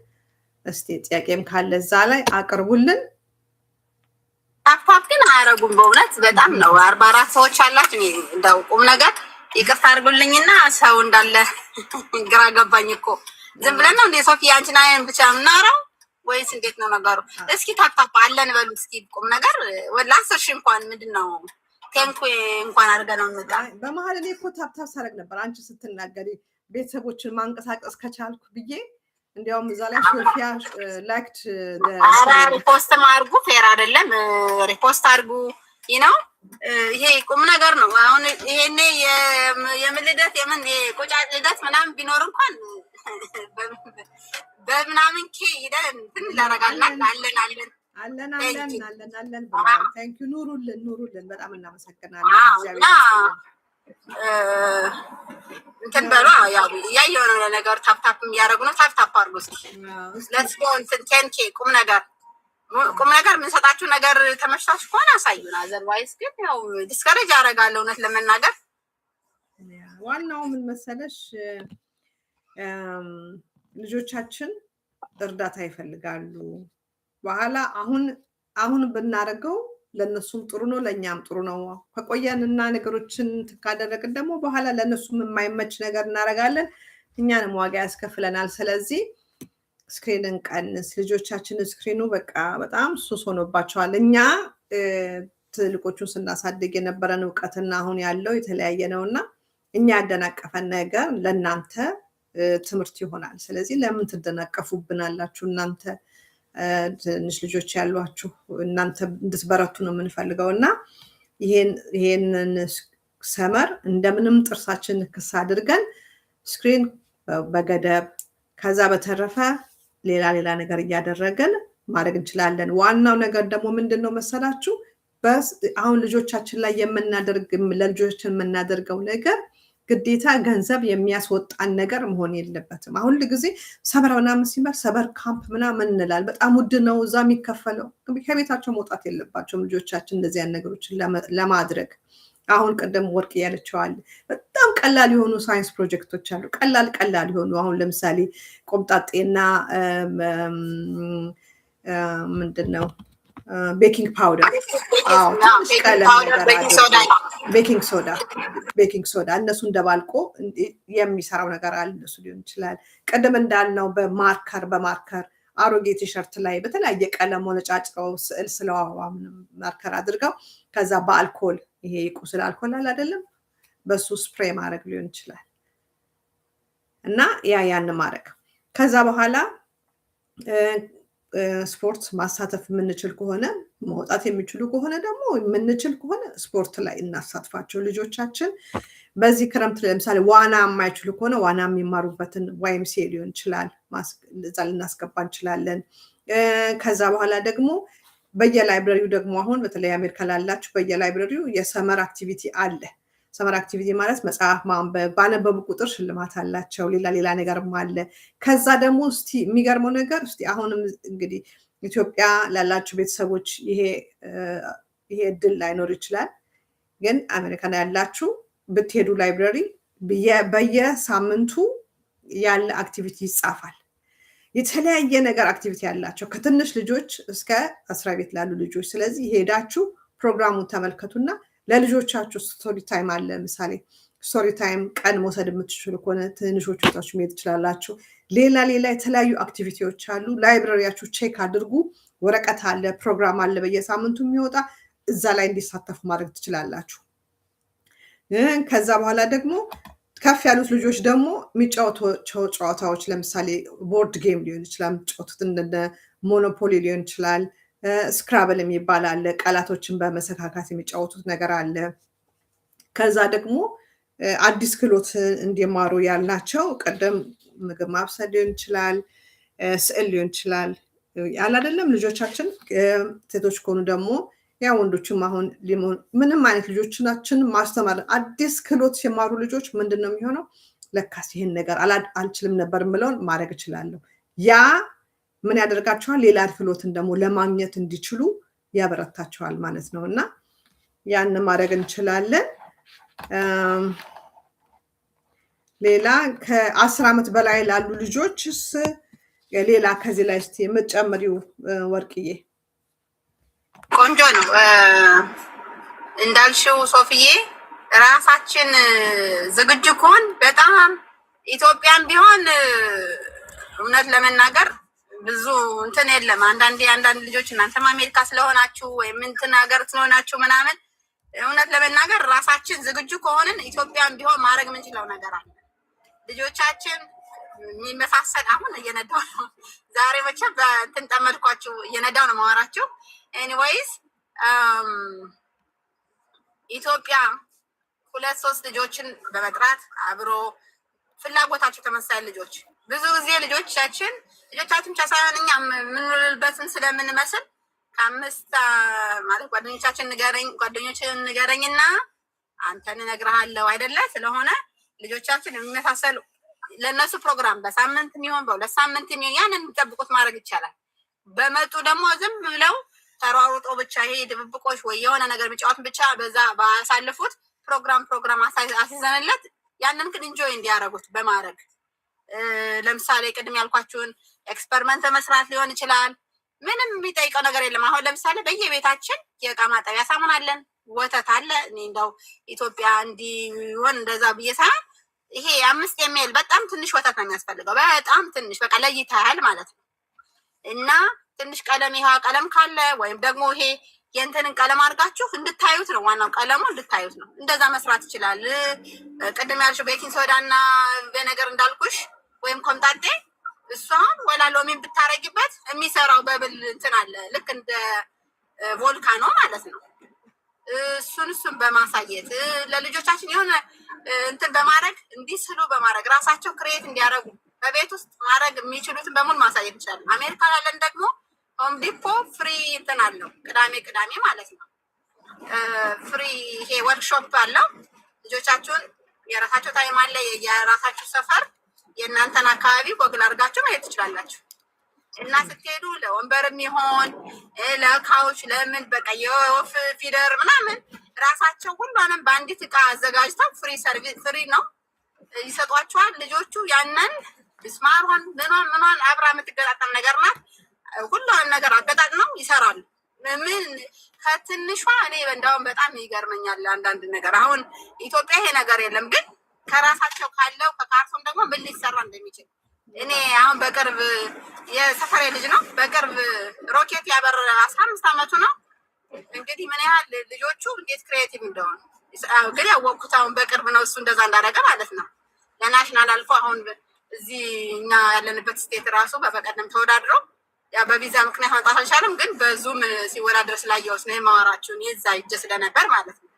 እስቲ ጥያቄም ካለ እዛ ላይ አቅርቡልን። Tap tap ግን አያረጉም። በእውነት በጣም ነው። 44 ሰዎች አላችሁ። እኔ እንደው ቁም ነገር ይቅርታ አድርጉልኝና ሰው እንዳለ ግራ ገባኝ እኮ። ዝም ብለን ነው እንደ ሶፊ አንቺን አይን ብቻ የምናወራው ወይስ እንዴት ነው ነገሩ? እስኪ tap tap አለን በሉ እስኪ። ቁም ነገር ለ10,000 እንኳን ምንድን ነው thank you እንኳን አድርገን ነው እንውጣ። በመሀል እኔ እኮ tap tap ሳደርግ ነበር አንቺ ስትናገሪ፣ ቤተሰቦችን ማንቀሳቀስ ከቻልኩ ብዬ። እንዲያውም እዛ ላይ ሶፊያ liked። ኧረ repost ም አድርጉ፣ fair አይደለም። Repost አድርጉ ነው፣ ይሄ ቁም ነገር ነው። አሁን ይሄኔ የምን ልደት፣ የምን የቆጫ ልደት ምናምን ቢኖር እንኳን በምናምን K ሂደን እንትን እናደርጋለን። አለን አለን። አለን አለን አለን አለን ብለዋል። Thank you፣ ኑሩልን ኑሩልን። በጣም እናመሰግናለን። እና እንትን በሏ፣ ያው እያየሁ ነው ለነገሩ፣ tap tap እያደረጉ ነው። Tap tap አድርጉ እስኪ፣ let's go እንትን 10K። ቁም ነገር የምንሰጣችሁ ነገር ተመችቷችሁ ከሆነ አሳዩን። Otherwise ግን ያው discourage ያደርጋለሁ እውነት ለመናገር። ዋናው ምን መሰለሽ፣ ልጆቻችን እርዳታ ይፈልጋሉ። በኋላ አሁን አሁን ብናደርገው ለእነሱም ጥሩ ነው፣ ለእኛም ጥሩ ነው። ከቆየን እና ነገሮችን ካደረግን ደግሞ በኋላ ለእነሱም የማይመች ነገር እናደርጋለን፣ እኛንም ዋጋ ያስከፍለናል። ስለዚህ screen እንቀንስ። ልጆቻችን screen ኑ በቃ በጣም ሱስ ሆኖባቸዋል። እኛ ትልቆቹን ስናሳድግ የነበረን እውቀትና አሁን ያለው የተለያየ ነው እና እኛ ያደናቀፈን ነገር ለእናንተ ትምህርት ይሆናል። ስለዚህ ለምን ትደናቀፉብናላችሁ? እናንተ ትንሽ ልጆች ያሏችሁ እናንተ እንድትበረቱ ነው የምንፈልገው እና ይሄንን summer እንደምንም ጥርሳችን ንክስ አድርገን screen በገደብ፣ ከዛ በተረፈ ሌላ ሌላ ነገር እያደረግን ማድረግ እንችላለን። ዋናው ነገር ደግሞ ምንድን ነው መሰላችሁ? አሁን ልጆቻችን ላይ የምናደርግ፣ ለልጆችን የምናደርገው ነገር ግዴታ ገንዘብ የሚያስወጣን ነገር መሆን የለበትም። አሁን ጊዜ summer ምናምን ሲባል summer camp ምናምን እንላል። በጣም ውድ ነው እዛ የሚከፈለው። ከቤታቸው መውጣት የለባቸውም ልጆቻችን እንደዚያን ነገሮችን ለማድረግ። አሁን ቅድም ወርቅ ያለችዋል፣ በጣም ቀላል የሆኑ ሳይንስ ፕሮጀክቶች አሉ። ቀላል ቀላል የሆኑ፣ አሁን ለምሳሌ ቆምጣጤና ምንድን ነው baking powder፣ ትንሽ ቀለም ነገር፣ baking soda እነሱ እንደባልቆ የሚሰራው ነገር አለ። እነሱ ሊሆን ይችላል። ቅድም እንዳልነው በ marker አሮጌ ቲሸርት ላይ በተለያየ ቀለም ወነጫጭረው ስዕል ስለው marker አድርገው ከዛ በአልኮል፣ ይሄ የቁስል አልኮል አለ አይደለም፣ በሱ spray ማድረግ ሊሆን ይችላል እና ያ ያን ማድረግ፣ ከዛ በኋላ ስፖርት ማሳተፍ የምንችል ከሆነ፣ መውጣት የሚችሉ ከሆነ ደግሞ፣ የምንችል ከሆነ ስፖርት ላይ እናሳትፋቸው ልጆቻችን። በዚህ ክረምት ለምሳሌ ዋና የማይችሉ ከሆነ ዋና የሚማሩበትን YMCA ሊሆን ይችላል፣ እዛ ልናስገባ እንችላለን። ከዛ በኋላ ደግሞ በየ library ው ደግሞ፣ አሁን በተለይ አሜሪካ ላላችሁ፣ በየ library ው የ summer activity አለ። Summer activity ማለት መጽሐፍ ማንበብ፣ ባነበቡ ቁጥር ሽልማት አላቸው። ሌላ ሌላ ነገርም አለ። ከዛ ደግሞ እስቲ የሚገርመው ነገር፣ እስቲ አሁንም እንግዲህ ኢትዮጵያ ላላችሁ ቤተሰቦች ይሄ እድል ላይኖር ይችላል። ግን አሜሪካን ያላችሁ ብትሄዱ library በየሳምንቱ ያለ activity ይጻፋል። የተለያየ ነገር activity ያላቸው ከትንሽ ልጆች እስከ 10 ቤት ላሉ ልጆች። ስለዚህ ሄዳችሁ ፕሮግራሙን ተመልከቱና ለልጆቻችሁ story time አለ። ለምሳሌ story time ቀን መውሰድ የምትችሉ ከሆነ ትንሾቹ ይዛችሁ መሄድ ትችላላችሁ። ሌላ ሌላ የተለያዩ activity ዎች አሉ። Library ያችሁ check አድርጉ። ወረቀት አለ፣ ፕሮግራም አለ በየሳምንቱ የሚወጣ፣ እዛ ላይ እንዲሳተፉ ማድረግ ትችላላችሁ። ከዛ በኋላ ደግሞ ከፍ ያሉት ልጆች ደግሞ የሚጫወቷቸው ጨዋታዎች ለምሳሌ board game ሊሆን ይችላል፣ የሚጫወቱት እንደ Monopoly ሊሆን ይችላል። Scrabble የሚባል አለ፣ ቃላቶችን በመሰካካት የሚጫወቱት ነገር አለ። ከዛ ደግሞ አዲስ ክህሎት እንዲማሩ ያልናቸው ቅድም ምግብ ማብሰል ሊሆን ይችላል፣ ስዕል ሊሆን ይችላል። ያለ አይደለም ልጆቻችን ሴቶች ከሆኑ ደግሞ ያ ወንዶችም አሁን ምንም አይነት ልጆቻችን ማስተማር አዲስ ክህሎት ሲማሩ ልጆች ምንድን ነው የሚሆነው? ለካስ ይህን ነገር አልችልም ነበር የምለውን ማድረግ እችላለሁ። ያ ምን ያደርጋቸዋል? ሌላ ክህሎትን ደግሞ ለማግኘት እንዲችሉ ያበረታቸዋል ማለት ነው። እና ያን ማድረግ እንችላለን። ሌላ ከ10 ዓመት በላይ ላሉ ልጆችስ ሌላ ከዚህ ላይ እስኪ የምትጨምሪው ወርቅዬ? ቆንጆ ነው እንዳልሽው ሶፍዬ፣ ራሳችን ዝግጁ ከሆን በጣም ኢትዮጵያን ቢሆን እውነት ለመናገር ብዙ እንትን የለም። አንዳንዴ አንዳንድ ልጆች እናንተም አሜሪካ ስለሆናችሁ ወይም እንትን ሀገር ስለሆናችሁ ምናምን፣ እውነት ለመናገር ራሳችን ዝግጁ ከሆንን ኢትዮጵያን ቢሆን ማድረግ የምንችለው ነገር አለ። ልጆቻችን የሚመሳሰል፣ አሁን እየነዳው ነው። ዛሬ መቼም በእንትን ጠመድኳችሁ፣ እየነዳው ነው ማወራችሁ። Anyways ኢትዮጵያ ሁለት ሶስት ልጆችን በመጥራት አብሮ ፍላጎታቸው ተመሳሳይ ልጆች፣ ብዙ ጊዜ ልጆቻችን ብቻ ሳይሆን እኛ የምንውልበትን ስለምንመስል ከአምስት ማለት ጓደኞቻችን ንገረኝ፣ ጓደኞችን ንገረኝና አንተን እነግርሃለሁ አይደለ? ስለሆነ ልጆቻችን የሚመሳሰሉ ለእነሱ ፕሮግራም በሳምንት የሚሆን በ2 ሳምንት የሚሆን ያንን የሚጠብቁት ማድረግ ይቻላል። በመጡ ደግሞ ዝም ብለው ተሯሩጦ ብቻ ይሄ ድብብቆች ወይ የሆነ ነገር የሚጫወት ብቻ በዛ ባያሳልፉት ፕሮግራም ፕሮግራም አስይዘንለት ያንን ግን enjoy እንዲያደርጉት በማድረግ፣ ለምሳሌ ቅድም ያልኳችሁን experiment መስራት ሊሆን ይችላል። ምንም የሚጠይቀው ነገር የለም። አሁን ለምሳሌ በየቤታችን የእቃ ማጠቢያ ሳሙና አለን፣ ወተት አለ። እኔ እንደው ኢትዮጵያ እንዲሆን እንደዛ ብዬ ሳይሆን ይሄ 5 ml በጣም ትንሽ ወተት ነው የሚያስፈልገው። በጣም ትንሽ፣ በቃ ለይታ ያህል ማለት ነው። እና ትንሽ ቀለም የውሃ ቀለም ካለ ወይም ደግሞ ይሄ የእንትንን ቀለም አድርጋችሁ እንድታዩት ነው። ዋናው ቀለሙ እንድታዩት ነው። እንደዛ መስራት ይችላል። ቅድም ያልሽው baking soda እና vinegar እንዳልኩሽ ወይም ኮምጣጤ እሷን ወላ ሎሚን ብታረጊበት የሚሰራው bubble እንትን አለ፣ ልክ እንደ volcano ማለት ነው። እሱን በማሳየት ለልጆቻችን የሆነ እንትን በማድረግ እንዲስሉ በማድረግ ራሳቸው create እንዲያደርጉ በቤት ውስጥ ማድረግ የሚችሉትን በሙሉ ማሳየት ይችላል። አሜሪካ ላለን ደግሞ Home Depot free እንትን አለው፣ ቅዳሜ ቅዳሜ ማለት ነው። Free ይሄ ወርክሾፕ አለው። ልጆቻችሁን የራሳቸው time አለ፣ የራሳችሁ ሰፈር የእናንተን አካባቢ ጎግል አድርጋችሁ ማየት ትችላላችሁ። እና ስትሄዱ ለወንበርም ይሆን ለ couch ለምን በቃ የወፍ feeder ምናምን ራሳቸው ሁሏንም በአንዲት እቃ አዘጋጅተው free service፣ free ነው ይሰጧቸዋል። ልጆቹ ያንን ምስማሯን ምኗን ምኗን አብራ የምትገጣጠም ነገር ናት። ሁሏን ነገር አገጣጥመው ይሰራሉ። ምን ከትንሿ እኔ እንደውም በጣም ይገርመኛል አንዳንድ ነገር። አሁን ኢትዮጵያ ይሄ ነገር የለም፣ ግን ከራሳቸው ካለው ከካርቶን ደግሞ ምን ሊሰራ እንደሚችል እኔ አሁን በቅርብ የሰፈሬ ልጅ ነው። በቅርብ ሮኬት ያበረረ 15 አመቱ ነው። እንግዲህ ምን ያህል ልጆቹ እንዴት creative እንደሆኑ ግን ያወቅኩት አሁን በቅርብ ነው፣ እሱ እንደዛ እንዳደረገ ማለት ነው። ለ national አልፎ አሁን እዚህ እኛ ያለንበት state ራሱ በበቀደም ተወዳድሮ ያ በቪዛ ምክንያት መምጣት አልቻለም። ግን በ Zoom ሲወዳደር ስላየሁት ነው የማወራችሁን፣ የዛ ይጀ ስለነበር ማለት ነው።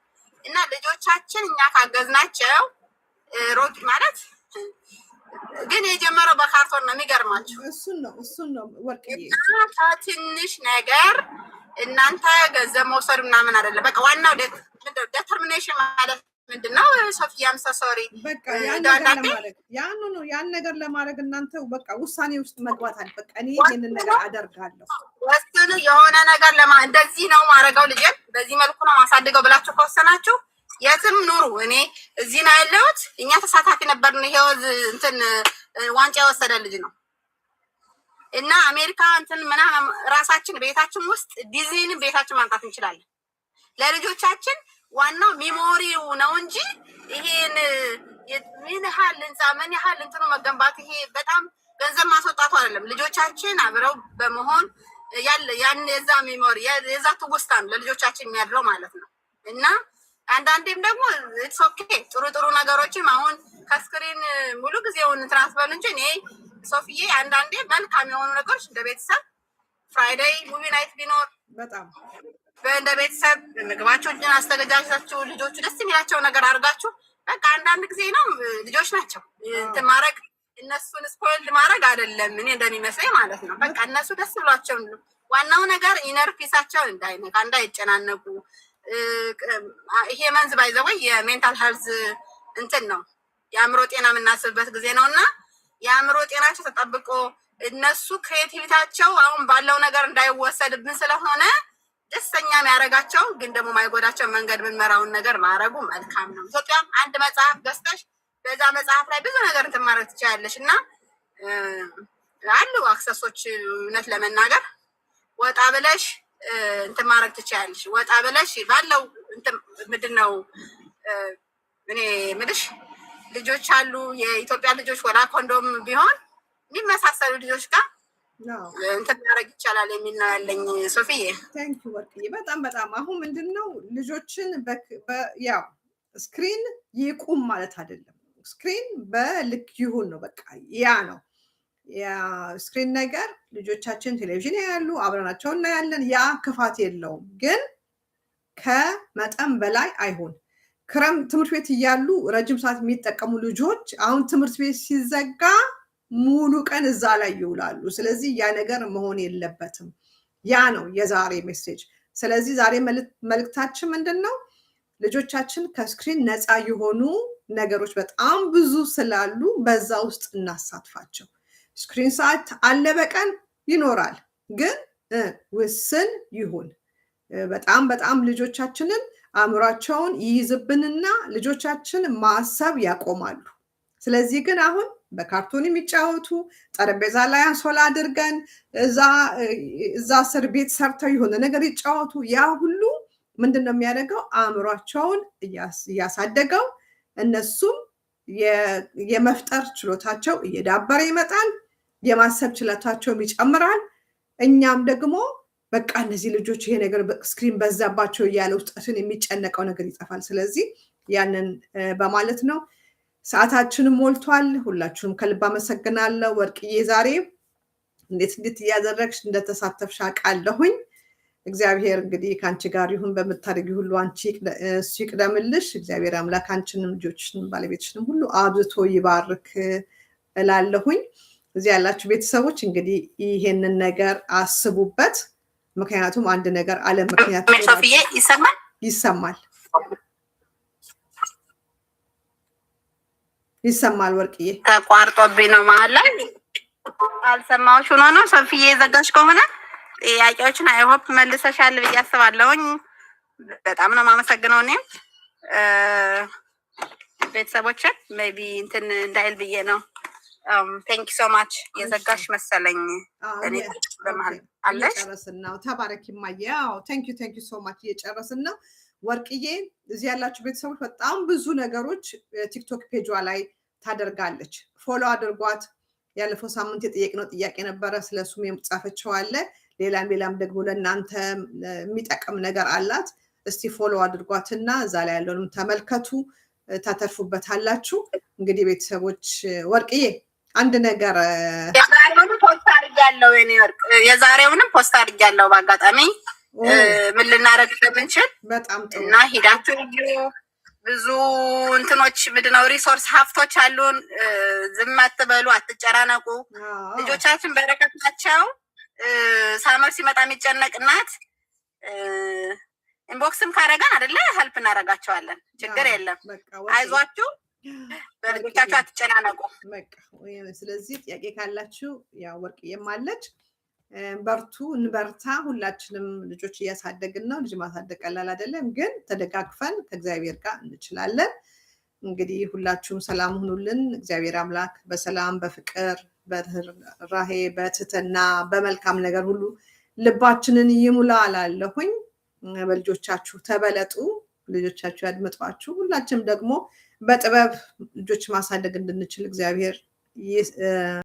እና ልጆቻችን እኛ ካገዝናቸው ሮኬት ማለት ግን የጀመረው በካርቶን ነው። የሚገርማችሁ እሱን ነው ወርቅዬ። ከትንሽ ነገር እናንተ ገንዘብ መውሰድ ምናምን አይደለም። በቃ ዋናው determination ማለት ምንድን ነው? ሶፊያ I'm so sorry። በቃ ያን ነገር ለማድረግ ያን ነው ያን ነገር ለማድረግ እናንተ በቃ ውሳኔ ውስጥ መግባት አለ። በቃ እኔ ይሄንን ነገር አደርጋለሁ። ወስኑ። የሆነ ነገር ለማ እንደዚህ ነው ማድረገው፣ ልጄን በዚህ መልኩ ነው ማሳድገው ብላችሁ ከወሰናችሁ የትም ኑሩ። እኔ እዚህ ነው ያለሁት። እኛ ተሳታፊ ነበርን። ይሄው እንትን ዋንጫ የወሰደ ልጅ ነው። እና አሜሪካ እንትን ምናምን ራሳችን ቤታችን ውስጥ Disney ንም ቤታችን ማምጣት እንችላለን። ለልጆቻችን ዋናው memory ው ነው እንጂ ይሄን ምን ያህል ህንፃ፣ ምን ያህል እንትኑ መገንባት፣ ይሄ በጣም ገንዘብ ማስወጣቱ አይደለም። ልጆቻችን አብረው በመሆን ያለ ያን የዛ memory፣ የዛ ትውስታ ነው ለልጆቻችን የሚያድረው ማለት ነው። እና አንዳንዴም ደግሞ it's okay፣ ጥሩ ጥሩ ነገሮችም አሁን ከ screen ሙሉ ጊዜውን እንትን አትበሉ እንጂ እኔ ሶፊዬ አንዳንዴ መልካም የሆኑ ነገሮች እንደ ቤተሰብ Friday movie night ቢኖር፣ በጣም እንደ ቤተሰብ ምግባቸውን አስተገጃጅታችሁ ልጆቹ ደስ የሚላቸው ነገር አድርጋችሁ፣ በቃ አንዳንድ ጊዜ ነው፣ ልጆች ናቸው፣ እንትን ማድረግ፣ እነሱን spoiled ማድረግ አይደለም፣ እኔ እንደሚመስለኝ ማለት ነው። በቃ እነሱ ደስ ብሏቸው፣ ዋናው ነገር inner peace ኣቸውን እንዳይነካ፣ እንዳይጨናነቁ። ይሄ month by the way የ mental health እንትን ነው፣ የአእምሮ ጤና የምናስብበት ጊዜ ነው። እና የአእምሮ ጤናቸው ተጠብቆ እነሱ creativity ያቸው አሁን ባለው ነገር እንዳይወሰድብን ስለሆነ ደስተኛ የሚያደርጋቸው ግን ደግሞ ማይጎዳቸው መንገድ የምንመራውን ነገር ማድረጉ መልካም ነው። ኢትዮጵያም አንድ መጽሐፍ ገዝተሽ በዛ መጽሐፍ ላይ ብዙ ነገር እንትን ማድረግ ትችያለሽ። እና አሉ access ኦች፣ እውነት ለመናገር ወጣ ብለሽ እንትን ማድረግ ትችያለሽ። ወጣ ብለሽ ባለው ምንድን ነው እኔ ምልሽ፣ ልጆች አሉ፣ የኢትዮጵያ ልጆች ወላ ኮንዶም ቢሆን የሚመሳሰሉ ልጆች ጋር እንትን ማድረግ ይቻላል የሚል ነው ያለኝ ሶፊዬ። Thank you ወርቅዬ፣ በጣም በጣም። አሁን ምንድን ነው፣ ልጆችን ያው screen ይቁም ማለት አይደለም። Screen በልክ ይሁን ነው፣ በቃ ያ ነው። Screen ነገር ልጆቻችን ቴሌቪዥን ያያሉ፣ አብረናቸው እናያለን። ያ ክፋት የለውም፣ ግን ከመጠን በላይ አይሁን። ክረምት ትምህርት ቤት እያሉ ረጅም ሰዓት የሚጠቀሙ ልጆች አሁን ትምህርት ቤት ሲዘጋ ሙሉ ቀን እዛ ላይ ይውላሉ። ስለዚህ ያ ነገር መሆን የለበትም። ያ ነው የዛሬ message። ስለዚህ ዛሬ መልእክታችን ምንድን ነው? ልጆቻችን ከ screen ነፃ የሆኑ ነገሮች በጣም ብዙ ስላሉ በዛ ውስጥ እናሳትፋቸው። Screen ሰዓት አለ፣ በቀን ይኖራል፣ ግን ውስን ይሁን። በጣም በጣም ልጆቻችንን አእምሯቸውን ይይዝብንና ልጆቻችን ማሰብ ያቆማሉ። ስለዚህ ግን አሁን በ cartoon የሚጫወቱ፣ ጠረጴዛ ላይ አንሶላ አድርገን እዛ ስር ቤት ሰርተው የሆነ ነገር ይጫወቱ። ያ ሁሉ ምንድን ነው የሚያደርገው? አእምሯቸውን እያሳደገው እነሱም የመፍጠር ችሎታቸው እየዳበረ ይመጣል። የማሰብ ችሎታቸውም ይጨምራል። እኛም ደግሞ በቃ እነዚህ ልጆች ይሄ ነገር screen በዛባቸው እያለ ውስጣችን የሚጨነቀው ነገር ይጠፋል። ስለዚህ ያንን በማለት ነው። ሰዓታችንም ሞልቷል። ሁላችሁንም ከልብ አመሰግናለሁ። ወርቅዬ ዛሬ እንዴት እንዴት እያደረግሽ እንደተሳተፍሽ አውቃለሁኝ። እግዚአብሔር እንግዲህ ከአንቺ ጋር ይሁን። በምታደርጊ ሁሉ አንቺ እሱ ይቅደምልሽ። እግዚአብሔር አምላክ አንቺንም ልጆችሽንም ባለቤትሽንም ሁሉ አብዝቶ ይባርክ እላለሁኝ። እዚህ ያላችሁ ቤተሰቦች እንግዲህ ይሄንን ነገር አስቡበት። ምክንያቱም አንድ ነገር አለ ምክንያት ሶፊዬ፣ ይሰማል? ይሰማል፣ ይሰማል ወርቅዬ። ተቋርጦብኝ ነው፣ መሀል ላይ አልሰማሁሽ ሆኖ ነው። ሶፊዬ፣ የዘጋሽ ከሆነ ጥያቄዎችን I hope መልሰሻል ብዬ አስባለሁኝ። በጣም ነው የማመሰግነው። እኔም ቤተሰቦችን maybe እንትን እንዳይል ብዬ ነው። Thank you so much። የዘጋሽ መሰለኝ፣ እኔ በመሀል አለሽ። እየጨረስን ነው። ተባረኪ እማዬ። Thank you, thank you so much። እየጨረስን ነው። ወርቅዬ፣ እዚህ ያላችሁ ቤተሰቦች፣ በጣም ብዙ ነገሮች ቲክቶክ ፔጇ ላይ ታደርጋለች። Follow አድርጓት። ያለፈው ሳምንት የጠየቅነው ጥያቄ ነበረ። ስለሱም የጻፈችው አለ። ሌላም ሌላም ደግሞ ለእናንተ የሚጠቅም ነገር አላት። እስቲ follow አድርጓትና እዛ ላይ ያለውንም ተመልከቱ፣ ታተርፉበታላችሁ። እንግዲህ ቤተሰቦች፣ ወርቅዬ አንድ ነገር የዛሬውንም post አድርጊያለሁ። የኔ ወርቅ፣ የዛሬውንም post አድርጊያለሁ። በአጋጣሚ ምን ልናደርግ እንደምንችል በጣም ጥሩ። እና ሂዳችሁ እዩ። ብዙ እንትኖች ምንድነው resource ሀብቶች አሉን። ዝም አትበሉ፣ አትጨናነቁ። ልጆቻችን በረከት ናቸው። Summer ሲመጣ የሚጨነቅ እናት inbox ም ካረገን አደለ help እናደርጋቸዋለን። ችግር የለም። አይዟችሁ፣ በልጆቻችሁ አትጨናነቁ። በቃ ስለዚህ ጥያቄ ካላችሁ ያው ወርቅዬም አለች። በርቱ፣ እንበርታ። ሁላችንም ልጆች እያሳደግን ነው። ልጅ ማሳደግ ቀላል አይደለም፣ ግን ተደጋግፈን ከእግዚአብሔር ጋር እንችላለን። እንግዲህ ሁላችሁም ሰላም ሁኑልን። እግዚአብሔር አምላክ በሰላም በፍቅር በርህራሄ፣ በትህትና፣ በመልካም ነገር ሁሉ ልባችንን ይሙላ እላለሁኝ። በልጆቻችሁ ተበለጡ፣ ልጆቻችሁ ያድምጧችሁ። ሁላችንም ደግሞ በጥበብ ልጆች ማሳደግ እንድንችል እግዚአብሔር